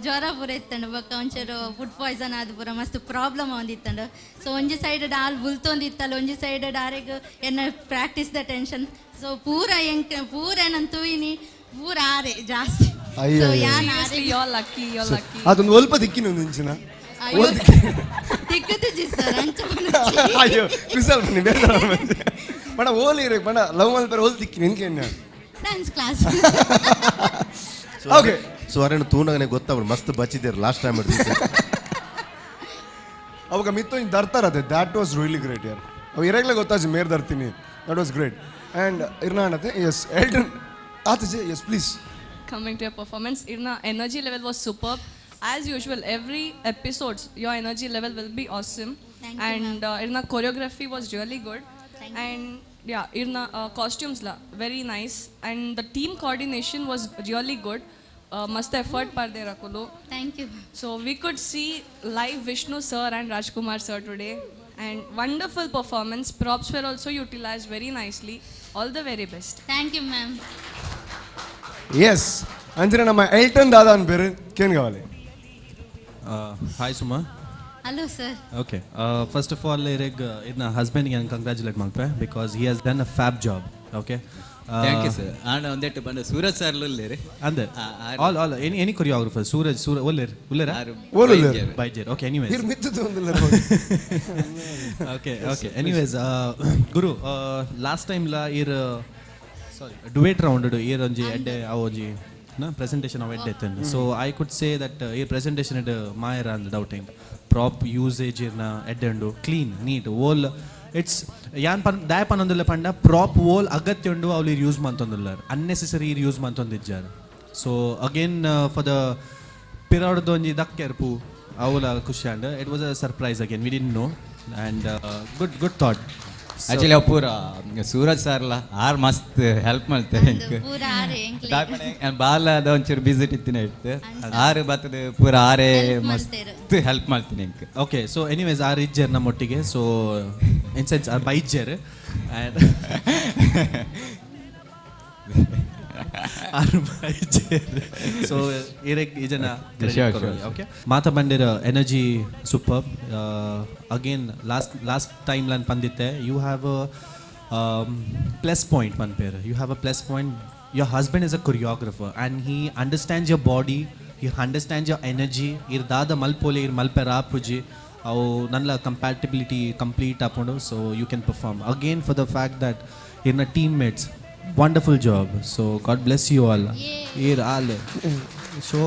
ಜ್ವರ ಪೂರ ಇತ್ತಂಡು ಬೊಕ್ಕ ಒಂಚೂರು ಫುಡ್ ಪಾಯ್ಸನ್ ಆದ್ ಪೂರ ಮಸ್ತ್ ಪ್ರಾಬ್ಲಮ್ ಆವೊಂದಿತ್ತಂಡು. ಸೊ ಒಂಜಿ ಸೈಡ್ ಆಲ್ ಬುಲ್ತೊಂದಿತ್ತಲ್ಲ, ಒಂಜಿ ಸೈಡ್ ಆರೆಗ್ ಎನ್ನ ಪ್ರಾಕ್ಟೀಸ್ the tension. So ಪೂರ ಎಂಕ್ ಪೂರ ನನ್ ತೂಯಿನಿ ಪೂರ ಆರೆ ಜಾಸ್ತಿ. ಅಯ್ಯೋ. ಸೊ ಯಾನ್ Seriously, you're lucky, you're lucky. ಅದೊಂದು ಒಲ್ಪ ದಿಕ್ಕಿನ ಒಂದು ಇಂಚಿನ ತಿಕ್ಕುತ್ತಿಜಿ ಸರ್ ಅಂಚ. ಅಯ್ಯೋ ಕುಸಲ್ ಬನ್ನಿ ಬೇರೆ ಬಣ ಓಲಿ ಇರಬೇಕು ಬಣ ಲವ್ ಮಲ್ಪರೆ ಓಲ್ ದಿಕ್ಕಿ ನಿನ್ಕೆ. Dance class. Okay. So ಅರೇನು ತೂನಗನೆ ಗೊತ್ತಾವ್ರು ಮಸ್ತ್ ಬಚ್ಚಿದ್ದೀರ ಲಾಸ್ಟ್ ಟೈಮ್. ಅವಾಗ ಮಿತ್ತು ದರ್ತಾರದೆ, that was really great ಯಾರ್. ಅವು ಇರಾಗಲೇ ಗೊತ್ತಾಜಿ ಮೇರ್ ದರ್ತೀನಿ. That was great. And ಇರ್ನಾಣತೆ S Elton ಆತಜೆ yes please. Coming to your performance, Irna, energy level was superb. As usual, every episodes, your energy level will be awesome. Thank you. And Irna choreography was really good. Thank you. And yeah, Irna costumes la very nice. And the team coordination was really good. Mast effort parde rakulu. Thank you. So we could see live Vishnu sir and Rajkumar sir today. And wonderful performance. Props were also utilized very nicely. All the very best. Thank you ma'am. Yes, ಅಂಚನೆ ನಮ್ಮ Elton ದಾದಾ అని పేరు Kane కావాలి. Hi Suma. Hello sir. Okay, first of all ಇರೆಗ್ ಇದನ್ನ ಹಸ್ಬೆಂಡ್ಗೆ ನಾನು congratulate ಮಾಡ್ಪೆ because he has done a fab job. Okay. Thank you sir. ಆಂಡ ಒಂದೆಟ್ಟು ಬಂದ ಸೂರಜ್ ಸರ್ ಉಲ್ಲೇರಿ. ಅಂದೆ all all any any choreographer Suraj ಸೂರ ಒಲ್ಲೇರ್ ಉಲ್ಲೇರ. ಆರು. ಓಲ್ ಉಲ್ಲೇರ್. ಬೈಜೇರ್. Okay, anyways. ಇರ್ ಮಿತ್ತದು ಒಂದಿಲ್ಲ. ಓಕೆ ಓಕೆ, ಎನಿವೇಸ್ ಗುರು, ಲಾಸ್ಟ್ ಟೈಮ್ ಲಾ ಇರ್ ಸಾರಿ ಡುವೇಟ್ ರೌಂಡ್ ಇರ್ ಒಂಜಿ ಎಡ್ಡೆ ಅವು ಒಂಜಿ ನ ಪ್ರೆಸೆಂಟೇಷನ್ ಅವು ಎಡ್ಡೆ ಇತ್ತು. So I could say that ಈ ಪ್ರೆಸೆಂಟೇಷನ್ it ಮಾಯರ ಅಂದ್ ಡೌಟ್. ಪ್ರಾಪ್ ಯೂಸೇಜ್ ಇರ್ನ ಎಡ್ಡೆ ಉಂಡು, ಕ್ಲೀನ್ ನೀಟ್ ಓಲ್. It's ಯಾನ್ ಪನ್ ದಾಯ ಪನ್ನೊಂದುಲ್ಲ ಪಂಡ ಪ್ರಾಪ್ ಓಲ್ ಅಗತ್ಯ ಉಂಡು ಅವ್ಲು ಇರ್ ಯೂಸ್ ಮಂತೊಂದುಲ್ಲಾರ್, ಅನ್ನೆಸೆಸರಿ ಇರ್ ಯೂಸ್ ಮಂತೊಂದಿಜ್ಜಾರ್. ಸೊ ಅಗೇನ್ ಫಾರ್ the ಪಿರಾಡ್ದು ಒಂಜಿ ದಕ್ಕೆರ್ಪು ಅವಲ ಖುಷಿ and it was a surprise again, we didn't know. And good good thought. Actually ಅವು ಪೂರ ಸೂರಜ್ ಸರ್ಲ ಆರ್ ಮಸ್ತ್ ಹೆಲ್ಪ್ ಮಾಡ್ತಾರೆ ಎಂಕ್. ಪೂರ ಆರೆ ಎಂಕ್ಲೆ. ದಾಪಣೆ ಬಾಲದ ಒಂಚೂರು ಬಿಸಿಟ್ ಇತ್ತಿನ ಇತ್ತು ಆರು ಬತ್ತದ ಪೂರ ಆರೇ Help ಮಸ್ತ್ ಹೆಲ್ಪ್ ಮಾಡ್ತೀನಿ ಎಂಕ್. ಓಕೆ, ಸೊ ಎನಿವೇಸ್ ಆರ್ ಇಜ್ಜೆರ್ ನಮ್ಮೊಟ್ಟಿಗೆ. So in sense R ಬೈಜ್ಜೆರ್ and ಆರ್ ಬೈಜ್ಜೆರ್. ಸೊ ಇರೆಗ್ ಈ ಜನ Sure. Okay, ಮಾತ ಬಂದಿರ energy super. Again last last time ಲನ್ ಪಂದಿತ್ತೆ, you have a plus point ಪನ್ಪೇರ್. You have a plus point, your husband is a choreographer and he understands your body, he understands your energy. ಇರ್ ದಾದ ಮಲ್ಪೋಲೆ ಇರ್ ಮಲ್ಪೆ ರಾಪುಜಿ ಅವು ನನ್ನ compatibility complete ಆಪುಂಡು. So you can perform again for the fact that ಇರ್ನ team mates, wonderful job. So God bless you all. ಇರ್ all show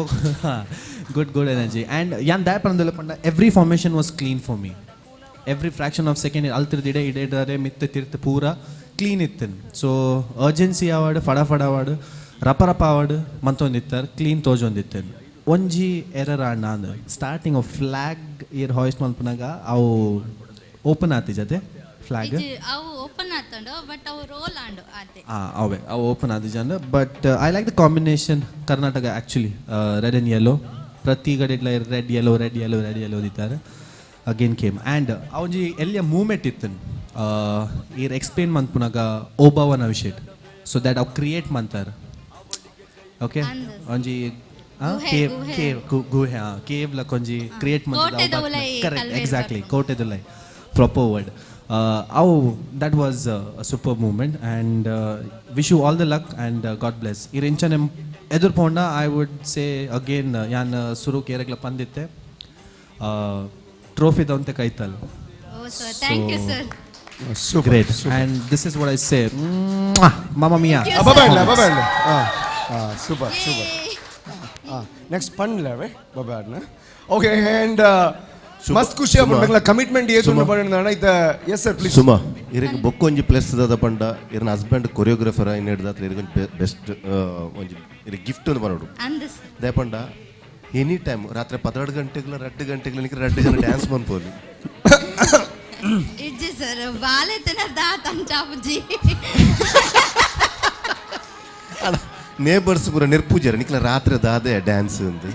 good good energy. And ಯಾನ್ ದಾಯ ಪಂದಲ್ಲ ಪಂಡ every formation was clean for me, every fraction of second ಅಲ್ತಿರ್ದಿಡೆ ಇಡೇ ಮಿತ್ತ ತಿರ್ತು ಪೂರ clean ಇತ್ತು. ಸೊ urgency ಆವಾಡ್ ಫಡ ಫಡ ಆವಾಡ್ ರಪ ರಪ ಆವಾಡ್ ಮಂತೊಂದಿತ್ತಾರೆ clean ತೋಜೊಂದಿತ್ತು. ಒಂಜಿ ಎರರ್ ಅಣ್ಣ ಅಂದ್ ಸ್ಟಾರ್ಟಿಂಗ್ ಫ್ಲಾಗ್ ಇರ್ ಹಾಯ್ಸ್ಟ್ ಮಲ್ಪನಾಗ ಅವು ಓಪನ್ ಆತಿಜತೆ ಫ್ಲಾಗ್. ಇಜ್ಜಿ, ಅವು ಓಪನ್ ಆತಂಡು ಬಟ್ ಅವು ರೋಲ್ ಆಂಡು ಆತೆ. ಅವೇ ಅವು open ಆದಿಜಂಡ್. But I like the combination, Karnataka actually red and yellow. ಪ್ರತಿ ಕಡೆ red yellow red yellow red yellow ದಿತ್ತಾರೆ again came. And ಒಂಜಿ ಎಲ್ಲಿಯ ಮೂಮೆಂಟ್ ಇತ್ತು ಈರ್ ಎಕ್ಸ್ಪ್ಲೇನ್ ಮನ್ಪುನಾಗ ಓಬವ್ವನ ವಿಷಯಟ್, ಸೊ that ಅವು ಕ್ರಿಯೇಟ್ ಮಂತಾರ. ಓಕೆ, ಒಂಜಿ ಗುಹೆ, ಕೇವ್ ಗುಹೆ. ಕೇವ್ ಗುಹೆ ಕೇವ್ ಲಕ್ ಒಂಜಿ ಕ್ರಿಯೇಟ್. ಕೋಟೆದ ಉಲಯಿ ಕರೆಕ್ಟ್. ಕಲ್ವೇರ್. ಎಕ್ಸಾಕ್ಟ್ಲಿ, ಕೋಟೆದುಲೈ ಪ್ರಾಪರ್ ವರ್ಡ್ ಅವು. That was super moment and wish you all the luck and God bless. ಇರ್ ಇಂಚನೆ ಎದುರು ಪೋಂಡ I would say again ಯಾನ್ ಸುರು ಕೇರಗ್ಲ ಪಂದಿತ್ತೆ ಟ್ರೋಫಿ ದವಂತೆ ಕೈತಲ್. Oh sir, thank you sir. Great. And this is what I say, mamma mia. ಬಬಾಡ್ಲ ಬಬಾಡ್ಲ. ಹಾಂ ಹಾಂ, super super. ಹಾಂ, next ಪಂಡ್ಲವೇ ಬಬಾಡ್ನ. Okay, and ಮಸ್ತ್ ಖುಷಿ ಆಗ್ಬಿಟ್ಟು ಕಮಿಟ್ಮೆಂಟ್ ಏತು ಪಂಡ ಇತ್ತ. Yes sir, please. Suma, ಇರಗ್ ಬೊಕ್ಕೊಂಜಿ ಪ್ಲಸ್ ದಾದ ಪಂಡ ಇರನ ಹಸ್ಬೆಂಡ್ ಕೊರಿಯೋಗ್ರಾಫರ್ ಇನ್ ಹಿಡ್ದಾತ್ರ ಇರಗೊಂಜಿ ಬೆಸ್ಟ್ ಒಂಜಿ ಇರ ಗಿಫ್ಟ್ ಒಂದು ಬರೋಡು. ಅಂದ್ ಸರ್. ದಾಯ ಪಂಡ ಎನಿ ಟೈಮ್ ರಾತ್ರಿ 12 ಗಂಟೆಗಳ 2 ಗಂಟೆಗಳ ರಡ್ಡು ಜನ ಡ್ಯಾನ್ಸ್ ಮನ್ಪೋಲಿ. ಇಜ್ಜಿ ಸರ್, ಬಾಲೆ ತಿನ್ನ ದಾತ ಅಂಚಾಪುಜಿ. ನೇಬರ್ಸ್ ಪೂರ ನಿರ್ಪೂಜಾರೆ ನಿಕ್ಲ ರಾತ್ರಿ ದಾದೆ ಡ್ಯಾನ್ಸ್ ಅಂದು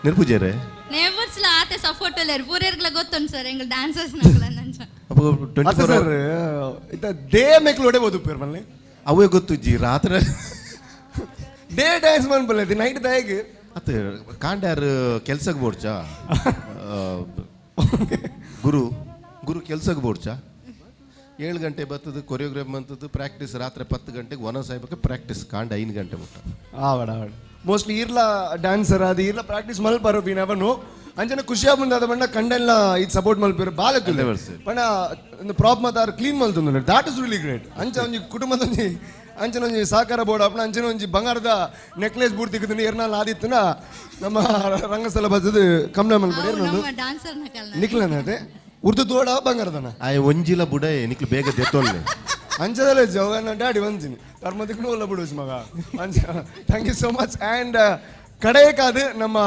ನಿರ್ಪೂಜಾರೆ. ನೇಬರ್ಸ್ ಲ ಆತೆ ಸಪೋರ್ಟ್ ಉಲ್ಲೇರ್ ಪೂರೇರ್ಗ್ಲ ಗೊತ್ತುಂಟು ಸರ್ ಎಂಗ್ಲ ಡ್ಯಾನ್ಸರ್ಸ್ ನಕುಲ ಅಂಚ. ಅಪ್ಪ 24 ಸರ್ ಇತ್ತ ಡೇ ಮೇಕ್ಲು ಹೊಡೆಬೋದು ಪೇರ್ ಮಲ್ಲಿ. ಅವೇ ಗೊತ್ತು ಜಿ ರಾತ್ರಿ ಡೇ ಡ್ಯಾನ್ಸ್ ಮನ್ಪಲ್ಲ ನೈಟ್ ದಾಯಗ್. ಅತ್ತ ಕಾಂಡ್ಯಾರ್ ಕೆಲ್ಸಕ್ಕೆ ಬೋಡ್ಚಾ ಗುರು ಗುರು ಕೆಲ್ಸಕ್ಕೆ ಬೋಡ್ಚಾ 7 ಗಂಟೆ ಬರ್ತದೆ ಕೊರಿಯೋಗ್ರಾಫ್ ಬಂತದ್ದು ಪ್ರಾಕ್ಟೀಸ್ ರಾತ್ರಿ 10 ಗಂಟೆಗೆ ಒನ ಸಾಯ್ಬೇಕು ಪ್ರಾಕ್ಟೀಸ್ ಕಾಂಡ 5 ಗಂಟೆ ಮುಟ್ಟ ಆವಡ ಆವಡ ಮೋಸ್ಟ್ಲಿ ಇರ್ಲ ಡ್ಯಾನ್ಸರ್ ಅದು ಇರ್ಲ ಪ್ರಾಕ್ಟೀಸ್ ಮಲ್ಪಾರು we never know ಅಂಚನೆ ಖುಷಿ ಆಪುಂಡು ಅದ ಬಣ್ಣ ಕಂಡೆಲ್ಲ ಇದು ಸಪೋರ್ಟ್ ಮಲ್ಪಿರು ಬಾಲ ಪಂಡ ಪ್ರಾಪ್ ಮಾತಾರು ಕ್ಲೀನ್ ಮಲ್ತೊಂದು that is really great ಅಂಚ ಒಂಜಿ ಕುಟುಂಬದ ಒಂಜಿ ಅಂಚನ ಒಂಜಿ ಸಹಕಾರ ಬೋರ್ಡ್ ಅಪ್ಪಣ ಅಂಚನ ಒಂಜಿ ಬಂಗಾರದ ನೆಕ್ಲೆಸ್ ಬೂಡ್ ತಿಕ್ಕುದು ಎರ್ನಾಲ್ ಆದಿತ್ತನ ನಮ್ಮ ರಂಗಸ್ಥಳ ಬರ್ತದೆ ಕಮ್ನ ಮಲ್ಪಡಿ ಡಾನ್ಸರ್ ನಿಕ್ಲನತೆ ಉರ್ದು ತೋಡ ಬಂಗಾರದನ ಆಯ್ ಒಂಜಿಲ ಬುಡ ನಿಕ್ಲು ಬೇಗ ದೆತ್ತೊಲ್ಲೆ ಅಂಚದಲ್ಲ ಜೋಗನ ಡ್ಯಾಡಿ ಒಂಜಿನಿ ಧರ್ಮದಿಕ್ಕೂ ಒಲ್ಲ ಬಿಡು ಮಗ ಅಂಚ thank you so much and ಕಡೆಯಕಾದ ನಮ್ಮ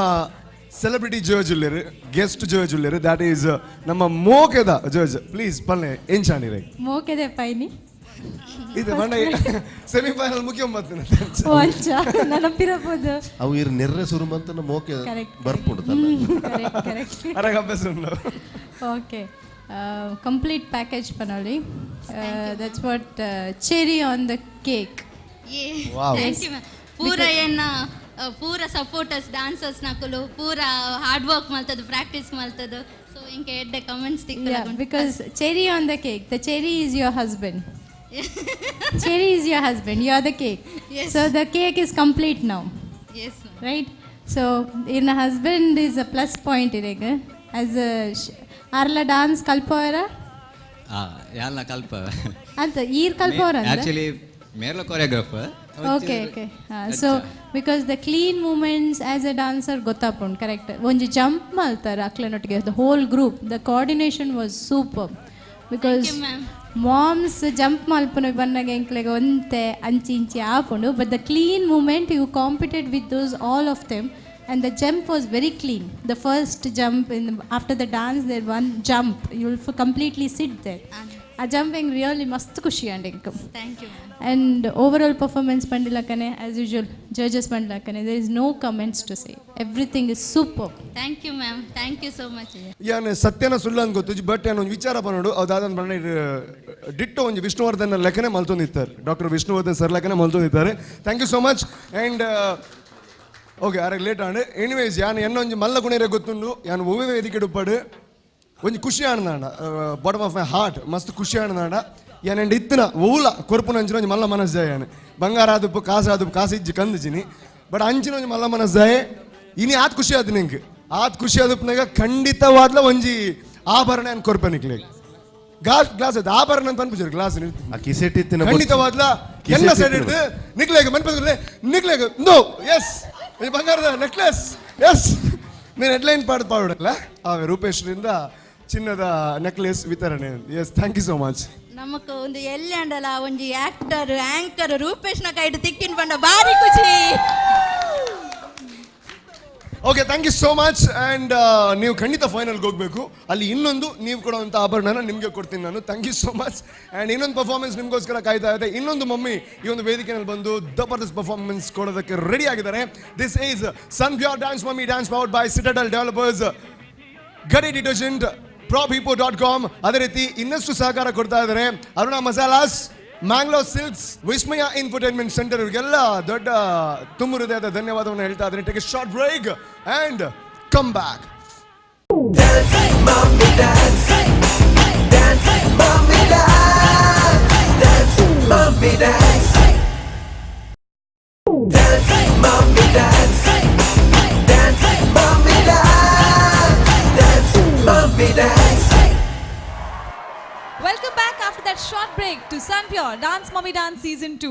ಸೆಲೆಬ್ರಿಟಿ ಜಡ್ಜ್ ಉಲ್ಲೇರು ಗೆಸ್ಟ್ ಜಡ್ಜ್ ಉಲ್ಲೇರು that is ನಮ್ಮ ಮೋಕೆದ ಜಡ್ಜ್ ಪ್ಲೀಸ್ ಪಲ್ಲೆ ಎಂಚಾನಿ ರೈ ಮೋಕೆದೆ ಪೈನಿ ಇದು ಬಣ್ಣ ಸೆಮಿಫೈನಲ್ ಮುಖ್ಯ ಮತ್ತೆ ಓ ಅಂಚ ನೆನಪಿರಬಹುದು ಅವು ಇರ್ ನೆರ್ರೆ ಸುರುಮಂತ ಮೋಕೆ Correct. ಬರ್ಪುಂಡು ಕರೆಕ್ಟ್ ಕರೆಕ್ಟ್ ಅರಗ ಅಭ್ಯಾಸ ಉಂಡು okay complete package ಪನೋಳಿ that's what cherry on the cake Wow. Thank you ma'am ಪೂರ ಎನ್ನ ಪೂರ ಸಪೋರ್ಟರ್ಸ್ ಡಾನ್ಸರ್ಸ್ ನಕುಲು ಪೂರ ಹಾರ್ಡ್ ವರ್ಕ್ ಮಲ್ತದ್ದು ಪ್ರಾಕ್ಟೀಸ್ ಮಲ್ತದ್ದು ಸೊ ಇಂಕೆ ಎಡ್ಡೆ comments Yeah, because cherry on the cake. The cherry is your husband. Cherry is your husband. You are the cake. Yes. So the cake is complete now. Yes. Right? So in a husband is a plus point ಇರಗ as a Arla dance ಕಲ್ಪವರ ಯಾಲ್ನ ಕಲ್ಪ ಅಂತ ಈರ್ ಕಲ್ಪವರ actually ಮೇರ್ಲ choreographer okay okay so because the clean movements as a dancer ಗೊತ್ತಾಪುಂಡು correct ಒಂಜಿ jump ಮಲ್ತಾರೆ ಅಕ್ಲೆನೊಟ್ಟಿಗೆ the whole group the coordination was super because Thank you, ma'am. Moms jump ಮಲ್ಪುನ ಬನ್ನಗ ಎಂಕ್ಲೆಗ್ ಒಂತೆ ಅಂಚಿ ಇಂಚಿ ಆಪುಂಡು but the clean movement you competed with those all of them and the jump was very clean the first jump in after the dance there one jump you will completely sit there ಆ jumping really ಮಸ್ತ್ ಖುಷಿ and ಎಂಕ್ thank you ma'am and overall performance ಪಂಡಿಲಕ್ಕನೆ as usual judges ಪಂಡಿಲಕ್ಕನೆ there is no comments to say everything is super thank you ma'am thank you so much ಯಾನ್ ಸತ್ಯನ ಸುಳ್ಳು ಅಂತ ಗೊತ್ತು but ಯಾನ್ ಒಂದು ವಿಚಾರ ಪನ್ನೋಡು ಅದಾದ ಬಣ್ಣ ಡಿಟ್ಟೋ ಒಂಜಿ ವಿಷ್ಣುವರ್ಧನ್ ಲೆಕ್ಕನೆ ಮಲ್ತೊಂದಿತ್ತಾರೆ ಡಾಕ್ಟರ್ ವಿಷ್ಣುವರ್ಧನ್ ಸರ್ ಲೆಕ್ಕನೆ ಮಲ್ತೊಂದಿದ್ದಾರೆ thank you so much and okay ಅರೆಗ್ late and anyways ಯಾನ್ ಎನ್ನೊಂಜಿ ಮಲ್ಲ ಗುಣೇರೆ ಗೊತ್ತುಂಡು ಯಾನ್ ಒವ್ವೆ ವೇದಿಕೆ ಉಪ್ಪಾಡು ಒಂಜಿ ಖುಷಿ ಆಣದಾಂಡ bottom of my heart ಮಸ್ತ್ ಖುಷಿ ಆಣದಾಂಡ ಯಾನ್ ಎಂಡ್ ಇತ್ತಿನ ಓಲ ಕೊರ್ಪುನ ಅಂಚಿನ ಒಂಜಿ ಮಲ್ಲ ಮನಸ್ಸಾಯ ಯಾನ್ ಬಂಗಾರ ಆದುಪ್ಪು ಕಾಸು ಆದುಪ್ಪು ಕಾಸು ಇಜ್ಜಿ ಕಂದಿಜಿನಿ ಬಟ್ ಅಂಚಿನ ಒಂಜಿ ಮಲ್ಲ ಮನಸ್ಸಾಯ ಇನಿ ಆತ್ ಖುಷಿ ಆತು ನಿಂಗೆ ಆತ್ ಖುಷಿ ಆದಪ್ಪನಾಗ ಖಂಡಿತವಾದ್ಲ ಒಂಜಿ ಆಭರಣ ಏನ್ ಕೊರ್ಪೆ ನಿಕ್ಲೆ ಗ್ಲಾಸ್ ಗ್ಲಾಸ್ ಅದು ಆಭರಣ ಅಂತ ಅನ್ಪುಜರು ಗ್ಲಾಸ್ ಆ ಕಿಸೆಟ್ ಇತ್ತಿನ ಖಂಡಿತವಾದ್ಲ ಎಲ್ಲ ಸೈಡ್ ಹಿಡ್ದು ನಿಕ್ಲೆಗ್ ಮನ್ಪದ ನಿಕ್ಲೆಗ್ ನೋ ಎಸ್ ಬಂಗಾರದ ನೆಕ್ಲೆಸ್ ಎಸ್ ನೀನು ಹೆಡ್ಲೈನ್ ಪಾಡ್ ಪಾಡಲ್ಲ ಆವೆ ರೂಪೇಶ್ರಿಂದ ಚಿನ್ನದ ನೆಕ್ಲೆಸ್ ವಿತರಣೆ yes thank you so much ನಮಕ್ ಒಂದು ಎಲ್ಲಂಡಲ ಒಂಜಿ ಆಕ್ಟರ್ ಆಂಕರ್ ರೂಪೇಶ್ನ ಕೈಡ್ ತಿಕ್ಕಿನ ಪಂಡ ಬಾರಿ ಖುಷಿ okay thank you so much and ನೀವು ಖಂಡಿತ ಫೈನಲ್ಗೆ ಹೋಗಬೇಕು ಅಲ್ಲಿ ಇನ್ನೊಂದು ನೀವು ಕೊಡುವಂಥ ಆಭರಣನ ನಿಮಗೆ ಕೊಡ್ತೀನಿ ನಾನು thank you so much and ಇನ್ನೊಂದು ಪರ್ಫಾರ್ಮೆನ್ಸ್ ನಿಮಗೋಸ್ಕರ ಕಾಯ್ತಾ ಇದೆ ಇನ್ನೊಂದು ಮಮ್ಮಿ ಈ ಒಂದು ವೇದಿಕೆಯಲ್ಲಿ ಬಂದು ಜಬರ್ದಸ್ತ್ ಪರ್ಫಾರ್ಮೆನ್ಸ್ ಕೊಡೋದಕ್ಕೆ ರೆಡಿ ಆಗಿದ್ದಾರೆ this is Sun Pure dance mummy dance powered by Citadel developers Gadi detergent Prop Hippo dot com ಅದೇ ರೀತಿ ಇನ್ನಷ್ಟು ಸಹಕಾರ ಕೊಡ್ತಾ ಇದ್ದಾರೆ Aruna Masalas Mangalore silks Vismaya infotainment centre ಇವರಿಗೆಲ್ಲ ದೊಡ್ಡ ತುಂಬ ಹೃದಯದ ಧನ್ಯವಾದವನ್ನು ಹೇಳ್ತಾ ಇದ್ದೀನಿ take a short break and come back Dance, mommy, dance. Dance, mommy, dance. Dance, mommy, dance. Dance, mommy, dance. Dance, mommy, dance. Dance, mommy, dance. Welcome back after that short break to Sun Pure dance mummy dance season 2.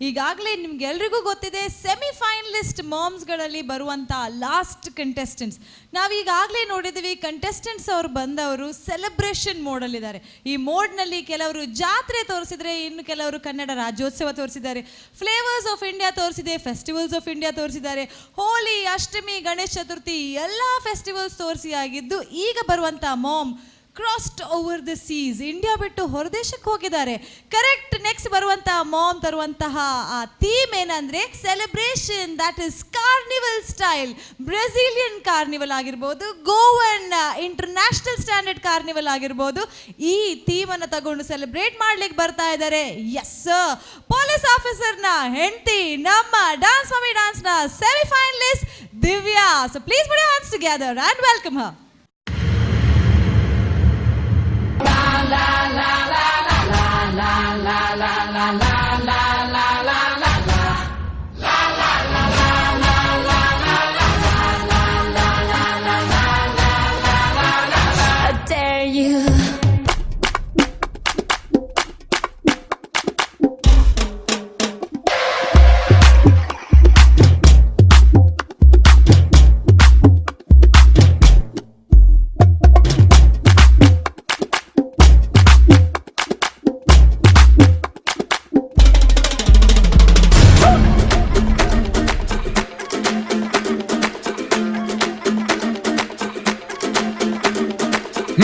ಈಗಾಗಲೇ ನಿಮ್ಗೆಲ್ರಿಗೂ ಗೊತ್ತಿದೆ semi finalist ಮಾಮ್ಸ್ಗಳಲ್ಲಿ ಬರುವಂಥ last contestants. ನಾವೀಗಾಗಲೇ ನೋಡಿದ್ದೀವಿ contestants ಅವರು ಬಂದವರು celebration ಮೋಡಲ್ಲಿದ್ದಾರೆ. ಈ ಮೋಡ್ನಲ್ಲಿ ಕೆಲವರು ಜಾತ್ರೆ ತೋರಿಸಿದ್ರೆ ಇನ್ನು ಕೆಲವರು ಕನ್ನಡ ರಾಜ್ಯೋತ್ಸವ ತೋರಿಸಿದ್ದಾರೆ, flavours of India ತೋರಿಸಿದೆ, festivals of India ತೋರಿಸಿದ್ದಾರೆ, ಹೋಲಿ, ಅಷ್ಟಮಿ, ಗಣೇಶ ಚತುರ್ಥಿ ಎಲ್ಲ ಫೆಸ್ಟಿವಲ್ಸ್ ತೋರಿಸಿ ಆಗಿದ್ದು ಈಗ ಬರುವಂಥ mom crossed over the seas, India ಬಿಟ್ಟು ಹೊರದೇಶಕ್ಕೆ ಹೋಗಿದ್ದಾರೆ. ಕರೆಕ್ಟ್. ನೆಕ್ಸ್ಟ್ ಬರುವಂತಹ ಮಾಮ್ ತರುವಂತಹ ಆ ಥೀಮ್ ಏನಂದ್ರೆ celebration, that is carnival style. Brazilian carnival ಆಗಿರ್ಬೋದು, ಗೋವನ್ international standard carnival ಆಗಿರ್ಬೋದು, ಈ ಥೀಮ್ ಅನ್ನು ತಗೊಂಡು ಸೆಲೆಬ್ರೇಟ್ ಮಾಡ್ಲಿಕ್ಕೆ ಬರ್ತಾ ಇದ್ದಾರೆ. ಎಸ್, ಪೊಲೀಸ್ ಆಫೀಸರ್ನ ಹೆಂಡತಿ, ನಮ್ಮ ಡಾನ್ಸ್ ಮಮ್ಮಿ ಡಾನ್ಸ್ನ semifinalist Divya. So please put hands together and welcome her. I dare you.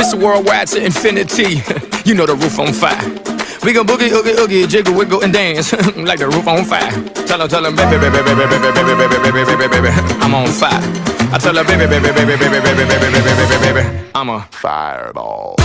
Mr. Worldwide to infinity. You know the roof on fire. We gon' boogie, oogie, oogie, jiggle, wiggle, and dance like the roof on fire. Tell her, baby, baby, baby, baby, baby, baby, baby, baby, baby, I'm on fire. I tell her, baby, baby, baby, baby, baby, baby, baby, baby, baby, I'm a fireball.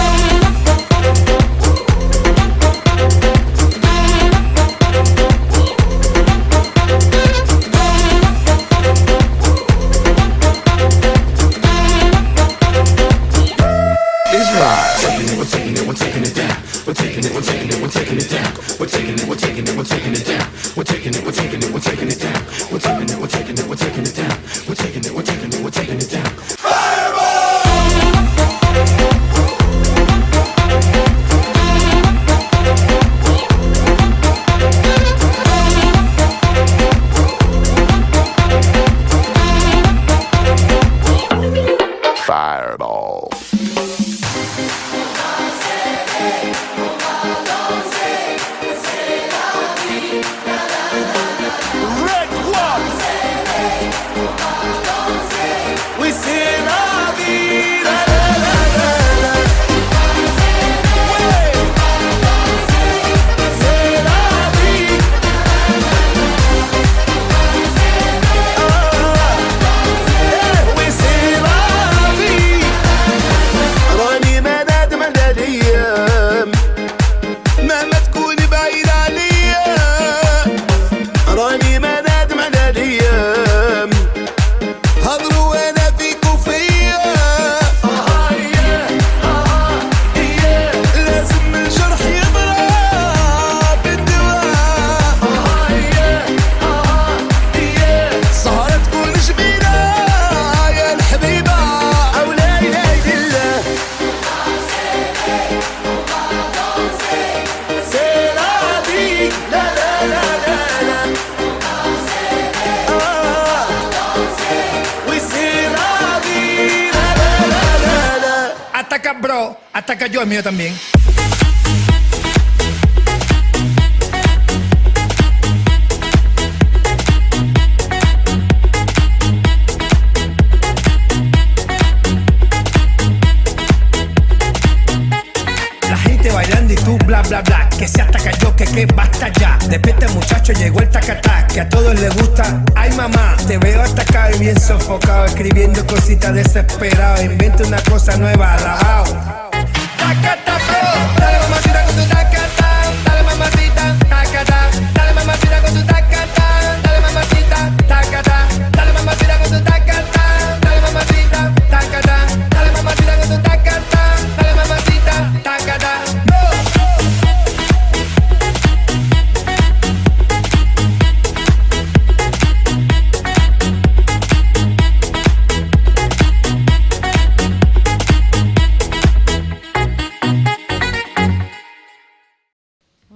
This ride. Taking it, we're taking it, we're taking it down. We're taking it, we're taking it, we're taking it down. We're taking it, we're taking it, we're taking it down. We're taking it, we're taking it, we're taking it down. We're taking it, we're taking it, we're taking it down. We're taking it, we're taking it, we're taking it down. Fireball. Red one. We say la vida, la la la la. Wey. C'est la vie. Ah. Eh, oui, c'est la vie. راني ما نادم على الايام مهما تكوني بعيد عليا راني ما نادم على الايام هضروا انا فيك وفيا لازم الجرح يضرب بالدواء سهرة تكون جميلة يا الحبيبة أو لا إله إلا الله. C'est la vie, la la la la la. Ah, oui, c'est la vie, la la la la la. Ataca, bro. Ataca yo, el mío también. La gente bailando y tú bla bla bla. Que se ataca yo, que basta ya. Despierta muchacho, llegó el tacatá, que a todos les gusta. Ay mamá, te veo atacado y bien sofocado, escribiendo cositas desesperado. Inventa una cosa nueva, alabao. Tacata, bro, dale mamacita con tu tacata, dale mamacita, tacata, dale mamacita con tu tacata, dale mamacita, tacata, dale mamacita con tu tacata, dale mamacita, tacata, dale mamacita con tu tacata, dale mamacita, tacata. No.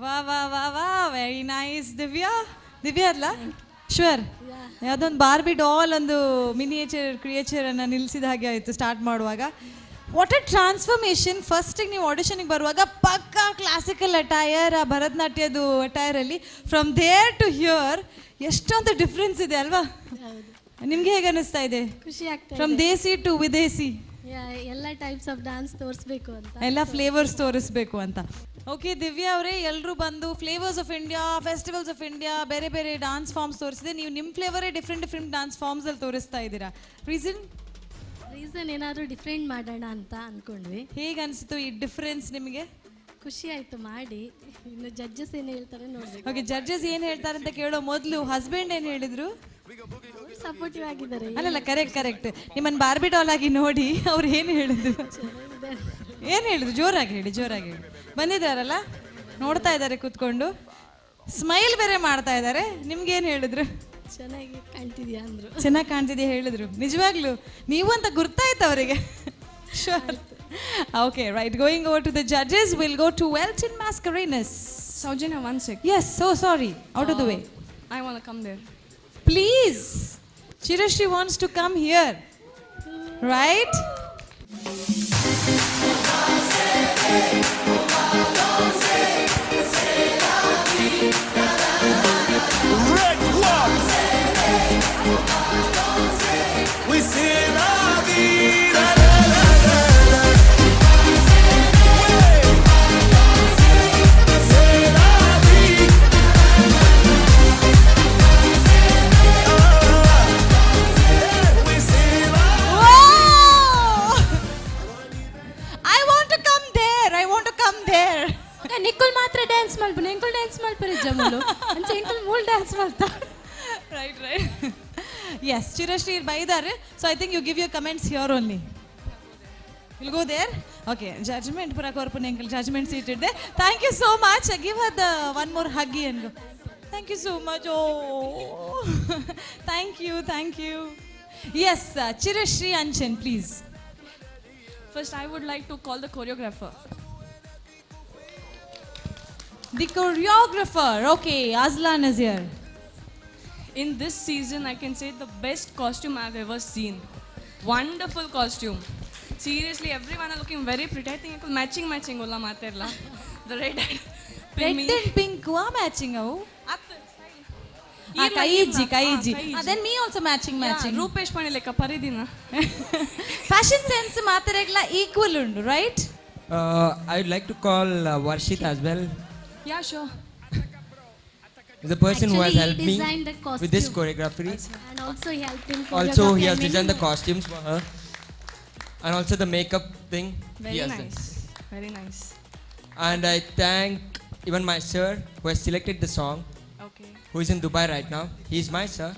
ವಾ ವಾ ವಾ ವಾ very nice Divya. Divya ಅಲ್ಲ? Sure. ಯಾವುದೊಂದು Barbie doll ಒಂದು miniature creature ಅನ್ನು ನಿಲ್ಲಿಸಿದ ಹಾಗೆ ಆಯಿತು ಸ್ಟಾರ್ಟ್ ಮಾಡುವಾಗ. What a transformation! ಫಸ್ಟಿಗೆ ನೀವು ಆಡಿಷನ್ಗೆ ಬರುವಾಗ ಪಕ್ಕಾ ಕ್ಲಾಸಿಕಲ್ ಅಟೈರ್, ಆ ಭರತನಾಟ್ಯದು ಅಟೈರಲ್ಲಿ, ಫ್ರಮ್ there to here ಎಷ್ಟೊಂದು ಡಿಫ್ರೆನ್ಸ್ ಇದೆ ಅಲ್ವಾ? ನಿಮ್ಗೆ ಹೇಗೆ ಅನಿಸ್ತಾ ಇದೆ? ಖುಷಿ ಆಗ್ತಾ ಫ್ರಮ್ ಇದೆ. ದೇಸಿ ಟು ವಿದೇಸಿ. ಎಲ್ಲ ಟೈಪ್ಸ್ ಆಫ್ ಡಾನ್ಸ್ ತೋರಿಸ್ಬೇಕು ಅಂತ. ಎಲ್ಲ ಫ್ಲೇವರ್ಸ್ ತೋರಿಸ್ಬೇಕು ಅಂತ. ಓಕೆ ದಿವ್ಯಾ ಅವರೇ, ಎಲ್ಲರೂ ಬಂದು flavours of India, festivals of India, ಬೇರೆ ಬೇರೆ ಡಾನ್ಸ್ ಫಾರ್ಮ್ಸ್ ತೋರಿಸಿದೆ. ನೀವು ನಿಮ್ಮ ಫ್ಲೇವರೇ ಡಿಫ್ರೆಂಟ್ ಡಿಫ್ರೆಂಟ್ ಡಾನ್ಸ್ ಫಾರ್ಮ್ಸ್ ಅಲ್ಲಿ ತೋರಿಸ್ತಾ ಇದ್ದೀರಾ. ರೀಸನ್? ರೀಸನ್ ಏನಾದರೂ ಡಿಫ್ರೆಂಟ್ ಮಾಡೋಣ ಅಂತ ಅನ್ಕೊಂಡ್ವಿ. ಹೇಗೆ ಅನಿಸ್ತು ಈ ಡಿಫ್ರೆನ್ಸ್ ನಿಮಗೆ? ಖುಷಿ ಆಯ್ತು ಮಾಡಿ. ಇನ್ನು ಜಡ್ಜಸ್ ಏನು ಹೇಳ್ತಾರೆ ನೋಡ್ಬೇಕು. ಓಕೆ, ಜಡ್ಜಸ್ ಏನು ಹೇಳ್ತಾರೆ ಅಂತ ಕೇಳೋ ಮೊದಲು ಹಸ್ಬೆಂಡ್ ಏನು ಹೇಳಿದ್ರು? ಅವ್ರು ಸಪೋರ್ಟಿವ್ ಆಗಿದ್ದಾರೆ. ಅಲ್ಲಲ್ಲ, ಕರೆಕ್ಟ್ ಕರೆಕ್ಟ್. ನಿಮ್ಮನ್ನು ಬಾರ್ಬಿ ಡಾಲ್ ಆಗಿ ನೋಡಿ ಅವ್ರು ಏನು ಹೇಳಿದ್ರು? ಏನು ಹೇಳಿದ್ರು? ಜೋರಾಗಿ ಹೇಳಿ, ಜೋರಾಗಿ ಹೇಳಿ. ಬಂದಿದ್ದಾರಲ್ಲ, ನೋಡ್ತಾ ಇದ್ದಾರೆ ಕೂತ್ಕೊಂಡು, ಸ್ಮೈಲ್ ಬೇರೆ ಮಾಡ್ತಾ ಇದ್ದಾರೆ. ನಿಮ್ಗೆ ಏನು ಹೇಳಿದ್ರು? ಚೆನ್ನಾಗಿ ಕಾಣ್ತಿದ್ಯಾ ಅಂದ್ರು. ಚೆನ್ನಾಗಿ ಕಾಣ್ತಿದ್ಯಾ ಹೇಳಿದ್ರು. ನಿಜವಾಗ್ಲೂ ನೀವು ಅಂತ ಗುರ್ತಾಯ್ತು ಅವರಿಗೆ. Sure, okay, right. Going over to the judges, will go to Elton Mascarenhas. Soujanya, one sec. Yes, so sorry, out of the way. I want come there. Please, Chirashree wants to come here, right? Red one. We say la vida, la la la la. Wey. Say la vida. Ah. We say la. Wow! I want to come there. I want to come there. ನಿಕ್ಕುಲ್ ಮಾತ್ರ dance ಮಲ್ಪುನ, ಎಂಕುಲ್ dance ಮಲ್ಪರೆ ಜಮುಲು ಅಂಚ ಎಂಕುಲ್ ಮೂಲ್ dance ಮಲ್ತ. Right. Yes, Chirashree ಬೈದಾರೆ. So I think you give your comments here only. Will go there. Okay, judgment ಪೂರ ಕೊರ್ಪುನ ಎಂಕಲ್ ಜಡ್ಜ್ಮೆಂಟ್ ಸೀಟ್ ಇದೆ. Thank you so much. Give her the one more huggy and thank you so much. Oh, thank you, thank you. Yes, Chirashree Anchan, please. First, I would like to call the choreographer. The choreographer, okay, Azlan is here. In this season, I can say the best costume I've ever seen. Wonderful costume. Seriously, everyone are looking very pretty. I think it matching matching ulla ಮಾತೆರ್ಲ. The red and red and pink ವಾ matching ಅವು? ಆ ಕೈಜ್ಜಿ ಕೈಜ್ಜಿ. Then me also matching matching. Rupesh ಪಣಿಲೆಕ್ಕ ಪರಿದಿನ. Fashion sense ಮಾತೆರೆಗ್ಲ equal ಉಂಡು, right? I would like to call Varshit as well. Yeah, sure. The person who has Actually, he helped me designed the with this costume. Choreography. And also he helped in Also, he choreography has and many designed the more. Costumes for her. And also the makeup thing. He Very has done. Nice. Very nice. And I thank even my sir who has selected the song. Who is in Dubai right now. He is my sir.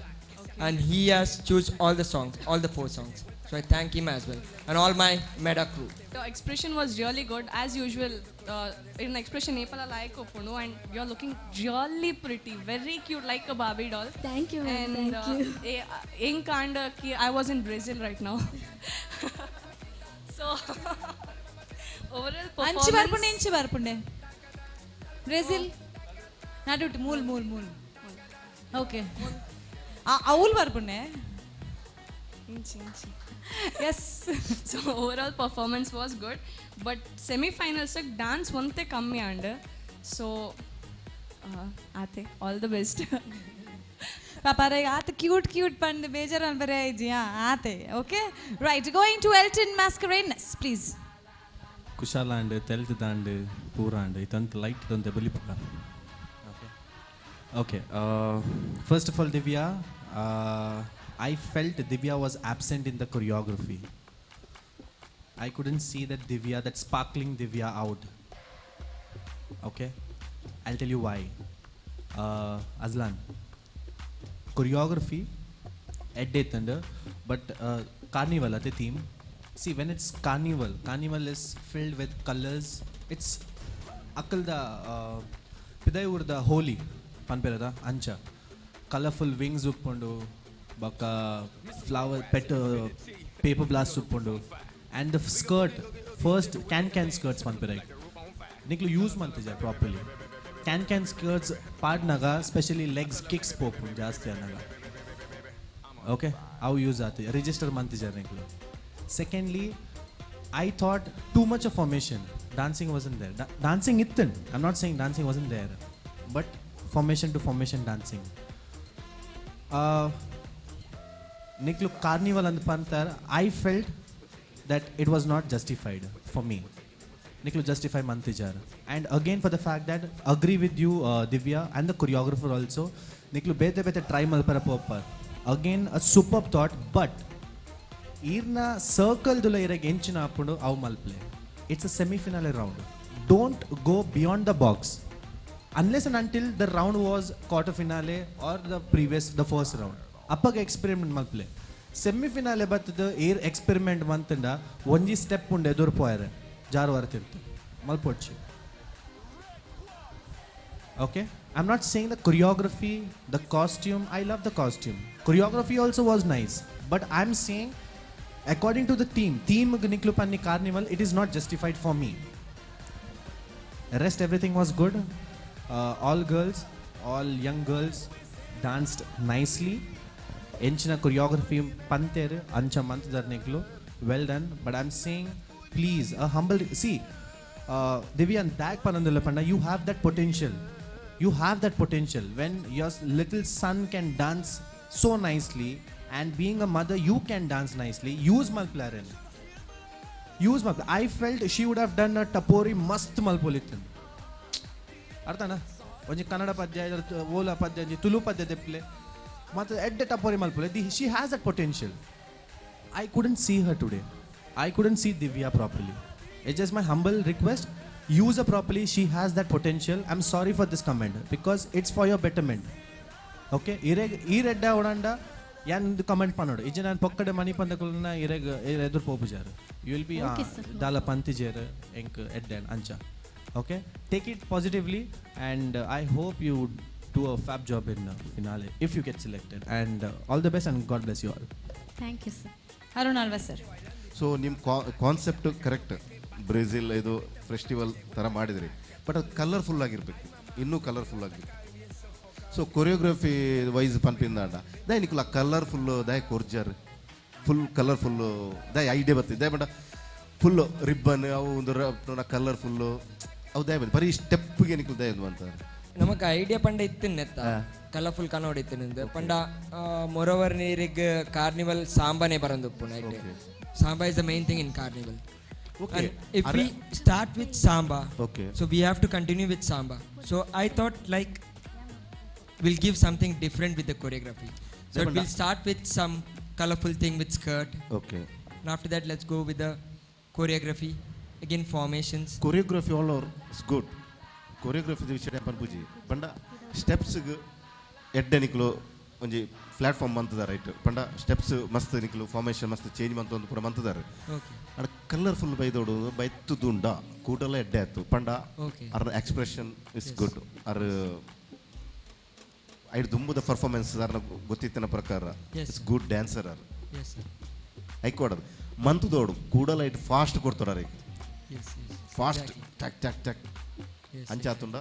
And he has choose all the songs, all the four songs. So I thank him as well. And all my Meta crew. The expression was really good as usual. In expression ಏಪಲ like ಒಪ್ಪುಂಡು and you are looking really pretty, very cute, like a Barbie doll. Thank you, ma'am. And Thank you. ಎಂಕ್ and Ki I was in Brazil right now. So overall ಅಂಚಿ ಬರ್ಪುಂಡೆ, ಇಂಚಿ ಬರ್ಪುಂಡೆ. Brazil ನಡುಟ್ ಮೂಲ್ ಮೂಲ್ ಮೂಲ್. Okay, ಅವ್ಲು ಬರ್ಪುಂಡೆ. ಇಂಚಿ ಇಂಚಿ. S. So overall performance was good, but semifinals dance ಒಂತೆ ಕಮ್ಮಿ ಆಂಡ್. ಸೊ ಆತೆ, ಆಲ್ the best. ಪಾಪಾರೆ ಆತ ಕ್ಯೂಟ್ ಕ್ಯೂಟ್ ಪಂದ್ ಬೇಜಾರು ಅನ್ಬರೆ ಇಜ್ಜಿಯಾ ಆತೆ. Okay, right, going to Elton Mascarenhas, please. ಕುಶಾಲಾಂಡ್ ತೆಲ್ತ್ ದಾಂಡ್ ಪೂರಾಂಡ್ ಇತಂತ ಲೈಟ್ ದೊಂತೆ ಬಲಿಪುಗ. Okay, first of all, Divya, I felt Divya was absent in the choreography. I couldn't see that Divya, that sparkling Divya out. Okay, I'll tell you why. Azlan, choreography ಎಡ್ಡೆ, but carnival ಅದೇ theme. See, when it's carnival, carnival is filled with colours. It's ಅಕ್ಕಲ್ದ ಪಿದೈ ಊರ್ದ ಹೋಲಿ ಪನ್ಪೆರದ ಅಂಚ colourful wings ಉಪ್ಪುಂಡು, ಬೊಕ್ಕ flower pet paper blast ಉಪ್ಪುಂಡು, and the skirt, first can can skirts ಪನ್ಪೆರ ನಿಕ್ಲು ಯೂಸ್ ಮಂತಿಜ ಪ್ರಾಪರ್ಲಿ. Can can skirts ಪಾಡ್ನಾಗ ಸ್ಪೆಷಲಿ ಲೆಗ್ಸ್ ಕಿಕ್ಸ್ ಪೋಪುಂಡು ಜಾಸ್ತಿ ಅನ್ನಾಗ. ಓಕೆ, ಅವು ಯೂಸ್ ಆತು ರಿಜಿಸ್ಟರ್ ಮಂತಿಜಾರ್ ನಿಕ್ಲು. Secondly, I thought too much of formation dancing wasn't there. Dancing ಇತ್ತು, I am not saying dancing wasn't there, but formation to formation dancing. ನಿಕ್ಲು carnival ಅಂತ ಪಂತಾರ್, I felt that it was not justified for me. ನಿಕ್ಲು justify ಮಂತಿಜಾರ್. And again, for the fact that agree with you, Divya, and the choreographer also. ನಿಕ್ಲು ಬೇತೆ ಬೇತೆ try ಮಲ್ಪರ ಪೋಪರ್. Again a super thought, but ಈರ್ನ ಸರ್ಕಲ್ದುಲ ಇರಗೆ ಎಂಚಿನ ಆಪುಂಡು ಅವು ಮಲ್ಪ್ಲೆ. It's a semifinal round. Don't go beyond the box unless and until the round was quarter finale or the previous, the first round. ಅಪ್ಪಗ experiment ಮಲ್ಪಲೆ. Semifinale ಬತ್ತದ ಏರ್ experiment ಮಂತಂಡ ಒಂಜಿ step ಉಂಡೆ ಎದುರು ಪೋಯರೆ ಜಾರುವಾರ ತಿರ್ತು ಮಲ್ಪೊಡ್ಚಿ. Okay, I am not saying the choreography, the costume, I love the costume, choreography also was nice, but I am saying according to the theme, theme ನಿಕ್ಲು ಪನ್ನಿ carnival, it is not justified for me. Rest everything was good. All girls, all young girls danced nicely. ಎಂಚಿನ choreography ಪಂತೇರು ಅಂಚ ಮಂತದರ್ ನಿಕ್ಲು, well done. But I am saying please a humble see Divyan ದಾಗ್ ಪನಂದುಲ್ಲ ಪಂಡ, you have that potential, you have that potential. When your little son can dance so nicely and being a mother you can dance nicely, use ಮಲ್ಪ್ಲಾರೆನ್, use ಮಲ್ಪ್ಲ. I felt she would have done a tapori ಮಸ್ತ್ ಮಲ್ಪೊಲಿತ್ತನ್. ಅರ್ಥನಾ? ಒಂಜಿ ಕನ್ನಡ ಪದ್ಯ, ಓಲ ಪದ್ಯ, ಒಂಜಿ ತುಳು ಪದ್ಯ ದೆಪ್ಲೆ ಮತ್ತು ಎಡ್ಡೆ tapori ಮಲ್ಪೊಲೆ. The she has that potential. I couldn't see her today. I couldn't see Divya properly. It's just my humble request, use her properly. She has that potential. I am sorry for this comment because it's for your betterment. Okay, ಇರೆಗ್ ಈರೆಡ್ಡ ಓಡಾಂಡ ಯಾನ್ comment ಪನ್ನೋಡು ಇಜ್ಜೆ ನಾನು ಪೊಕ್ಕಡೆ ಮನಿ ಪಂದಕುಲನ ಇರೆಗ್ ಎದುರು ಪೋಪುಜಾರು. You will be Okay, sir. ದಾಲ ಪಂತಿಜೇರ್ ಎಂಕ್ ಎಡ್ಡೆ ಅಂಚ. Okay, take it positively and I hope you do a fab job in finale if you get selected. And all the best and God bless you all. Thank you sir. Arun Alva sir. So ನಿಮ್ಮ concept correct, Brazil ಇದು festival ಥರ ಮಾಡಿದ್ರಿ, but ಅದು colourful ಆಗಿರಬೇಕು, ಇನ್ನೂ colourful ಆಗಬೇಕು. So choreography wise ಪನ್ಪಿಂದಾಂಡ ದಾಯ್ ನಿಕುಲ ಕಲರ್ಫುಲ್ ದಾಯ್ ಕೊರ್ಜರ್ ಫುಲ್ ಕಲರ್ಫುಲ್ಲು ದಾಯ್ ಐಡಿಯಾ ಬರ್ತದೆ ದಾಯ್ ಪಂಡ ಫುಲ್ ರಿಬ್ಬನ್ ಅವು ಒಂದು ಕಲರ್ಫುಲ್ಲು ಅವು ದಾಯ್ ಬಂದು ಬರೀ ಸ್ಟೆಪ್ಗೆ ನಿಕುಲು ದಾಯ್ ಅಂತ. ನಮಕ್ ಐಡಿಯಾ ಪಂಡ ಇತ್ತು ನೆತ್ತ ಕಲರ್ಫುಲ್ ಕನ್ನಡ ಇತ್ತು ಪಂಡ. ಮೊರವರ್ ನೀರಿಗೆ carnival ಸಾಂಬಾನೇ ಬರಂದುಪ್ಪು night. Samba is the main thing in carnival. Okay. And if we start with samba, Okay. so we have to continue with samba. So I thought like we'll give something different with the choreography. So Then we'll start with some colorful thing with skirt. Okay. And after that, let's go with the choreography. Again, formations. Choreography all over is good. Choreography ವಿಷಯ ಪನ್ಪುಜಿ ಪಂಡ ಸ್ಟೆಪ್ಸ್ಗ್ ಎಡ್ಡೆ ನಿಕ್ಲು ಒಂಜಿ platform ಮಂತದ right ಪಂಡ steps ಮಸ್ತ್ ನಿಕ್ಲು formation ಮಸ್ತ್ change ಮಂತ ಒಂದು ಪೂರ ಮಂತದಾರೆ. Okay. And colourful ಬೈದೋಡು ಬೈತುದುಂಡ ಕೂಟಲ ಎಡ್ಡೆ ಆಯ್ತು ಪಂಡ. Okay. ಅರ್ ಎಕ್ಸ್ಪ್ರೆಷನ್ is Yes. Good. ಅರ್ ಐಡ್ ದುಂಬುದ ಪರ್ಫಾರ್ಮೆನ್ಸ್ ಅರ್ನ ಗೊತ್ತಿತ್ತಿನ ಪ್ರಕಾರ Yes, is good dancer or. Yes, sir. ಐಕೊಡದು ಮಂತದೋಡು Kudala it fast ಕೊಡ್ತಾರ. Yes, yes. Fast Exactly. ಟಕ್ ಟಕ್ ಟಕ್ Yes, ಅಂಚಾತುಂಡ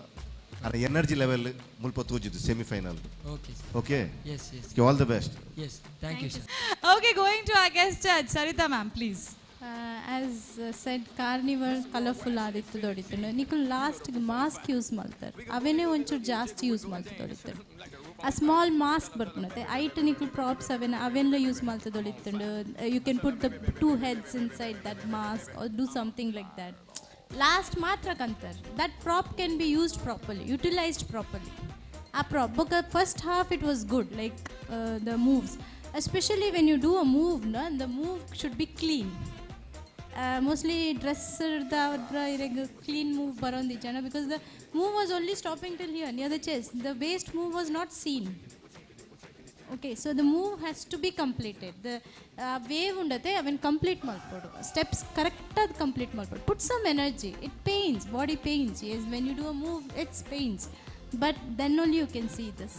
ಅರ ಎನರ್ಜಿ ಲೆವೆಲ್ ಮುಲ್ಪ ತೋಜಿದ್ದು semifinal. Okay, sir. Okay. Yes, yes. All the best. Yes, thank you, sir. Okay, going to our guest judge Saritha ma'am, please. As said, carnival colourful ಆದಿತ್ತು ದೊಡಿತು. ನಿಕುಲು ಲಾಸ್ಟ್ಗೆ mask use ಮಾಡ್ತಾರೆ, ಅವೇನೇ ಒಂಚೂರು ಜಾಸ್ತಿ use ಮಾಡ್ತಾ ದೊಡಿತು. ಆ small mask ಬರ್ಪುನತೆ ಐಟ್ ನಿಕುಲು props ಅವೇನ ಅವೆಲ್ಲ ಯೂಸ್ ಮಾಡ್ತಾ ದೊಡಿತ್ತುಂಡು. You can put the two heads inside that mask or do something like that. Last ಮಾತ್ರ ಕಂತಾರೆ. That prop can be used properly, utilised properly ಆ ಪ್ರಾಪ್. ಬೊಕ first half it was good, like the moves, especially when you do a move ನ, the move should be clean. Mostly dress ಇರೆಗ್ clean move ಬರೋಂದಿಜ್ಜಾನ, because the move was only stopping till here near the chest. The waist move was not seen. Okay, so the move has to be completed. The wave ಉಂಡತೆ ಅವನ್ complete ಮಲ್ಪೊಡು, steps ಕರೆಕ್ಟಾಗಿ complete ಮಲ್ಪೊಡು. Put some energy. It pains, body pains. Yes, when you do a move it's pains, but then only you can see this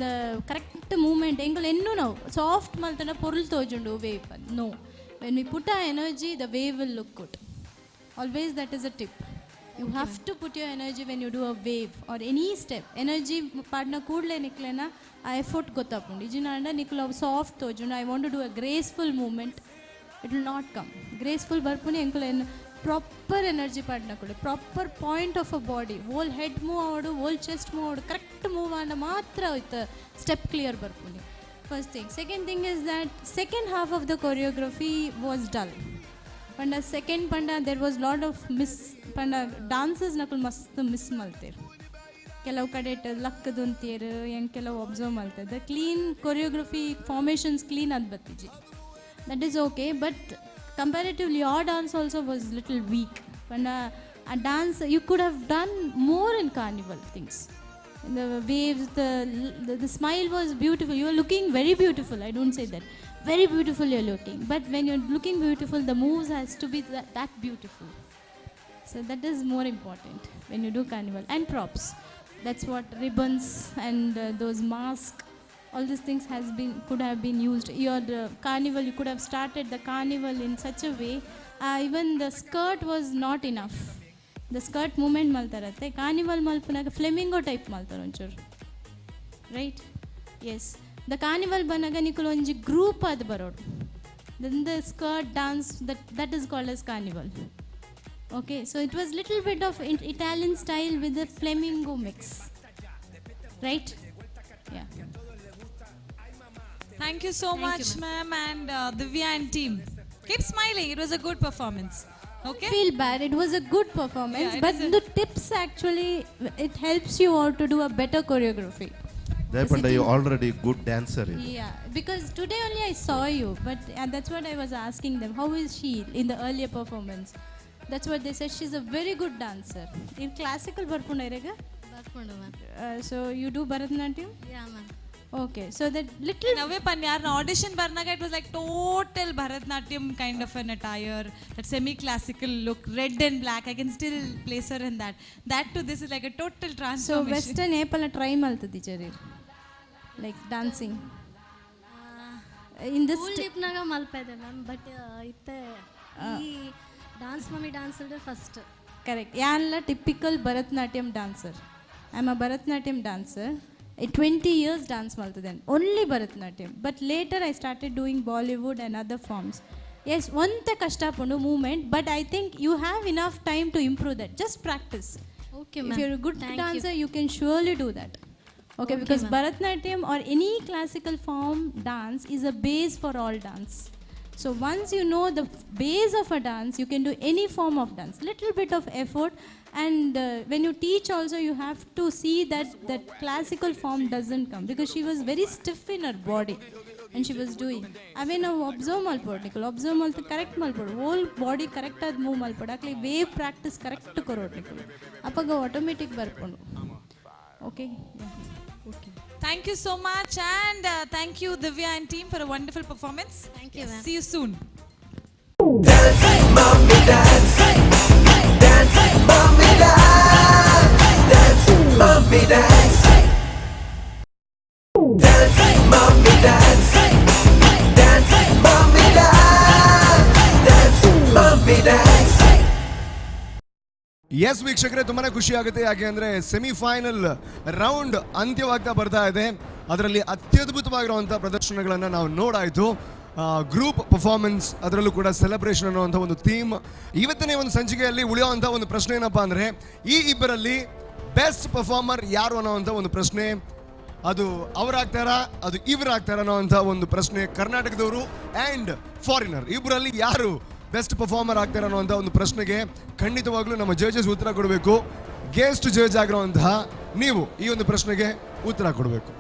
the correct movement. ಎಂಗುಲ್ ಎನ್ನು ನಾವು soft ಮಲ್ತನ ಪೊರುಲ್ ತೋಜುಂಡು wave. No, when we put a energy, the wave will look good always. That is a tip. You have to put your energy when you do a wave or any step. Energy ಪಾಡ್ನ ಕೂಡಲೇ ನಿಕ್ಲೆನ ಆ effort ಗೊತ್ತಾಪುಂಡು. ಇಜಿನಾಂಡ ನಿಕ್ಲು ಅವು soft ತೋಜುಂಡು. I want to do a graceful movement, it will not come graceful. ಬರ್ಪುನಿ ಎಂಕುಲು ಎನ್ proper energy ಪಾಡ್ನ ಕೂಡ proper point of a body, whole head move ಆವಡು, whole chest move ಆವಡು, correct move ಆಂಡ ಮಾತ್ರ ಇತ್ತ ಸ್ಟೆಪ್ ಕ್ಲಿಯರ್ ಬರ್ಪುನಿ. First thing. Second thing is that second half of the choreography was dull. ಪಂಡ second ಪಂಡ there was lot of miss. ಪಂಡ dances ನಕುಲು ಮಸ್ತ್ miss ಮಲ್ತೇರು. ಕೆಲವು ಕಡೆ ಲಕ್ಕದುಂತೇರು ಹೆಂಗೆ ಕೆಲವು ಅಬ್ಸರ್ವ್ ಮಲ್ತದೆ. ಕ್ಲೀನ್ ಕೊರಿಯೋಗ್ರಫಿ ಫಾರ್ಮೇಷನ್ಸ್ ಕ್ಲೀನ್ ಅದು ಬತ್ತಿಜಿ. That is okay, but comparatively your dance also was little weak. ಪಂಡ ಆ dance you could have done more in carnival things. The waves, the smile was beautiful. You are looking very beautiful. I don't say that. Very beautiful you're looking. But when you're looking beautiful, the moves has to be that beautiful. So that is more important when you do carnival. And props. That's what ribbons and those masks, all these things could have been used. Your carnival, you could have started the carnival in such a way, even the skirt was not enough. The skirt movement maltarate, carnival malpunaga flamingo type maltar onchur. Right? Yes. The carnival banaga nikulu onji group ad barodu. Then the skirt dance, that is called as carnival. Okay, so it was little bit of Italian style with the flamingo mix. Right? Yeah. Thank you so Thank you, much, ma'am, and Divya and team. Keep smiling. It was a good performance. Okay? Feel bad. It was a good performance, Yeah, it but is a the tips actually, it helps you out to do a better choreography. Dayapanda, you already good dancer. Yeah, because today only I saw you, but and that's what I was asking them. How is she in the earlier performance? That's what they said. She's a very good dancer. In classical barpunda irega? Barpunda, ma'am. So you do Bharatanatyam? Yeah, ma'am. Okay, so that little... Nave Panyarna audition barnaga, it was like total Bharatanatyam kind of an attire, that semi-classical look, red and black. I can still place her in that. That to this is like a total transformation. So Western epala try maltadi charir, like dancing. In this School ipnaga malpede ma'am, but itte ee dance mummy dance first. Correct. Yanla typical Bharatanatyam dancer. I'm a Bharatanatyam dancer. 20 years dance malthaden, only Bharatanatyam. But later I started doing Bollywood and other forms. Yes, onte kashta pondu movement, but I think you have enough time to improve that. Just practice. Okay, If ma'am. you're a good Thank you. dancer, you can surely do that. Okay, Okay, because ma'am. Bharatanatyam or any classical form dance is a base for all dance. So once you know the base of a dance, you can do any form of dance. Little bit of effort, and when you teach also, you have to see that that classical form doesn't come, because she was very stiff in her body, and she was doing. I mean, observe malpod, Nicole, observe malpod, correct malpod, whole body correct ad move malpod, akli wave practice correct karo, Nicole. Apaga automatic barpodu. Okay. Yeah. Okay. Thank you so much, and thank you Divya and team for a wonderful performance. Thank you, Yes, ma'am. See you soon. Dance, mommy, dance. Dance, mommy, dance. Dance, mommy, dance. Dance, mommy, dance. Dance, mommy, dance. Dance, mommy, dance. Yes ವೀಕ್ಷಕರೇ, ತುಂಬಾನೇ ಖುಷಿ ಆಗುತ್ತೆ. ಯಾಕೆ ಅಂದ್ರೆ semifinal round ಅಂತ್ಯವಾಗ್ತಾ ಬರ್ತಾ ಇದೆ. ಅದರಲ್ಲಿ ಅತ್ಯದ್ಭುತವಾಗಿರುವಂಥ ಪ್ರದರ್ಶನಗಳನ್ನ ನಾವು ನೋಡಾಯ್ತು. ಗ್ರೂಪ್ ಪರ್ಫಾರ್ಮೆನ್ಸ್, ಅದರಲ್ಲೂ ಕೂಡ ಸೆಲೆಬ್ರೇಷನ್ ಅನ್ನುವಂಥ ಒಂದು ಥೀಮ್. ಇವತ್ತಿನ ಒಂದು ಸಂಚಿಕೆಯಲ್ಲಿ ಉಳಿಯುವಂಥ ಒಂದು ಪ್ರಶ್ನೆ ಏನಪ್ಪಾ ಅಂದ್ರೆ, ಈ ಇಬ್ಬರಲ್ಲಿ ಬೆಸ್ಟ್ ಪರ್ಫಾರ್ಮರ್ ಯಾರು ಅನ್ನೋವಂಥ ಒಂದು ಪ್ರಶ್ನೆ. ಅದು ಅವರಾಗ್ತಾರಾ, ಅದು ಇವರಾಗ್ತಾರಾ ಅನ್ನೋವಂಥ ಒಂದು ಪ್ರಶ್ನೆ. ಕರ್ನಾಟಕದವರು ಆ್ಯಂಡ್ ಫಾರಿನರ್ ಇಬ್ಬರಲ್ಲಿ ಯಾರು ಬೆಸ್ಟ್ ಪರ್ಫಾರ್ಮರ್ ಆಗ್ತಾರೆ ಅನ್ನುವಂಥ ಒಂದು ಪ್ರಶ್ನೆಗೆ ಖಂಡಿತವಾಗ್ಲೂ ನಮ್ಮ ಜಡ್ಜಸ್ ಉತ್ತರ ಕೊಡಬೇಕು. ಗೆಸ್ಟ್ ಜಡ್ಜ್ ಆಗಿರುವಂತಹ ನೀವು ಈ ಒಂದು ಪ್ರಶ್ನೆಗೆ ಉತ್ತರ ಕೊಡಬೇಕು.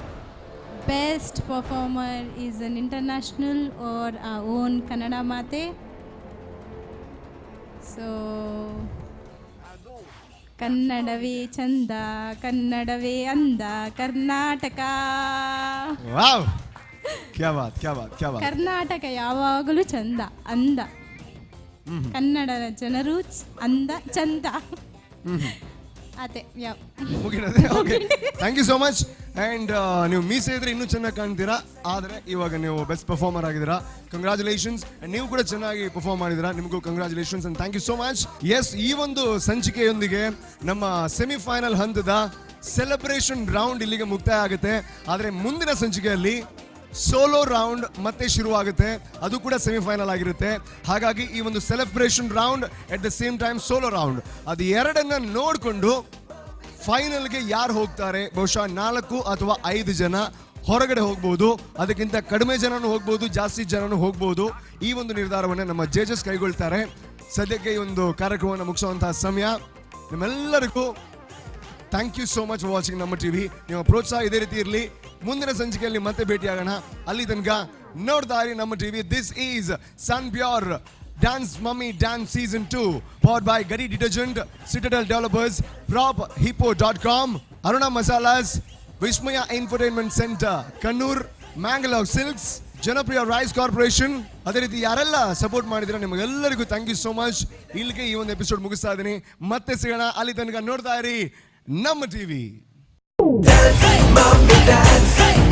Best performer is an international or our own Kannada Mate. So ಕನ್ನಡವೇ ಚಂದ, ಕನ್ನಡವೇ ಅಂದ, ಕರ್ನಾಟಕ. ವಾವ್, ಕ್ಯಾ ಬಾತ್, ಕ್ಯಾ ಬಾತ್, ಕ್ಯಾ ಬಾತ್. ಕರ್ನಾಟಕ ಯಾವಾಗಲೂ ಚಂದ, ಅಂದ. ಕನ್ನಡದ ಜನರು ಅಂದ ಚಂದ. ಅದೇ, ಯಾವ ಮುಗಿನದೆ. Okay, thank you so much. And ನೀವು ಮೀಸೆ ಇದ್ರೆ ಇನ್ನೂ ಚೆನ್ನಾಗಿ ಕಾಣ್ತೀರಾ, ಆದ್ರೆ ಇವಾಗ ನೀವು ಬೆಸ್ಟ್ ಪರ್ಫಾರ್ಮರ್ ಆಗಿದ್ದೀರಾ. ಕಂಗ್ರ್ಯಾಚುಲೇಷನ್ಸ್. ಆ್ಯಂಡ್ ನೀವು ಕೂಡ ಚೆನ್ನಾಗಿ ಪರ್ಫಾರ್ಮ್ ಮಾಡಿದ್ದೀರಾ, ನಿಮಗೂ congratulations and thank you so much. Yes, ಈ ಒಂದು ಸಂಚಿಕೆಯೊಂದಿಗೆ ನಮ್ಮ ಸೆಮಿಫೈನಲ್ ಹಂತದ ಸೆಲೆಬ್ರೇಷನ್ ರೌಂಡ್ ಇಲ್ಲಿಗೆ ಮುಕ್ತಾಯ ಆಗುತ್ತೆ. ಆದ್ರೆ ಮುಂದಿನ ಸಂಚಿಕೆಯಲ್ಲಿ ಸೋಲೋ ರೌಂಡ್ ಮತ್ತೆ ಶುರುವಾಗುತ್ತೆ, ಅದು ಕೂಡ ಸೆಮಿಫೈನಲ್ ಆಗಿರುತ್ತೆ. ಹಾಗಾಗಿ ಈ ಒಂದು celebration round at the same time solo round, ಅದು ಎರಡನ್ನ ನೋಡಿಕೊಂಡು ಫೈನಲ್ಗೆ ಯಾರು ಹೋಗ್ತಾರೆ, ಬಹುಶಃ 4 ಅಥವಾ 5 ಜನ ಹೊರಗಡೆ ಹೋಗ್ಬೋದು, ಅದಕ್ಕಿಂತ ಕಡಿಮೆ ಜನನೂ ಹೋಗ್ಬೋದು, ಜಾಸ್ತಿ ಜನನೂ ಹೋಗ್ಬೋದು. ಈ ಒಂದು ನಿರ್ಧಾರವನ್ನು ನಮ್ಮ ಜಡ್ಜಸ್ ಕೈಗೊಳ್ತಾರೆ. ಸದ್ಯಕ್ಕೆ ಈ ಒಂದು ಕಾರ್ಯಕ್ರಮವನ್ನು ಮುಗಿಸುವಂತಹ ಸಮಯ. ನಿಮ್ಮೆಲ್ಲರಿಗೂ thank you so much for watching ನಮ್ಮ ಟಿವಿ. ನಿಮ್ಮ ಪ್ರೋತ್ಸಾಹ ಇದೇ ರೀತಿ ಇರಲಿ. ಮುಂದಿನ ಸಂಚಿಕೆಯಲ್ಲಿ ಮತ್ತೆ ಭೇಟಿಯಾಗೋಣ. ಅಲ್ಲಿ ತನಕ ನೋಡ್ತಾ ಇರಿ ನಮ್ಮ TV. This is Sun Pure Dance Mummy Dance Season 2, powered by Gadi Detergent, Citadel Developers, PropHippo.com. Aruna Masalas, Vismaya infotainment centre, Kannur, Mangalore silks, Janapriya rice corporation. ಅದೇ ರೀತಿ ಯಾರೆಲ್ಲ ಸಪೋರ್ಟ್ ಮಾಡಿದ್ರೆ ನಿಮಗೆಲ್ಲರಿಗೂ thank you so much. ಇಲ್ಲಿಗೆ ಈ ಒಂದು episode ಮುಗಿಸ್ತಾ ಇದ್ದೀನಿ. ಮತ್ತೆ ಸಿಗೋಣ. ಅಲ್ಲಿ ತನಕ ನೋಡ್ತಾ ಇರಿ ನಮ್ಮ ಟಿವಿ. Dance, mommy, dance.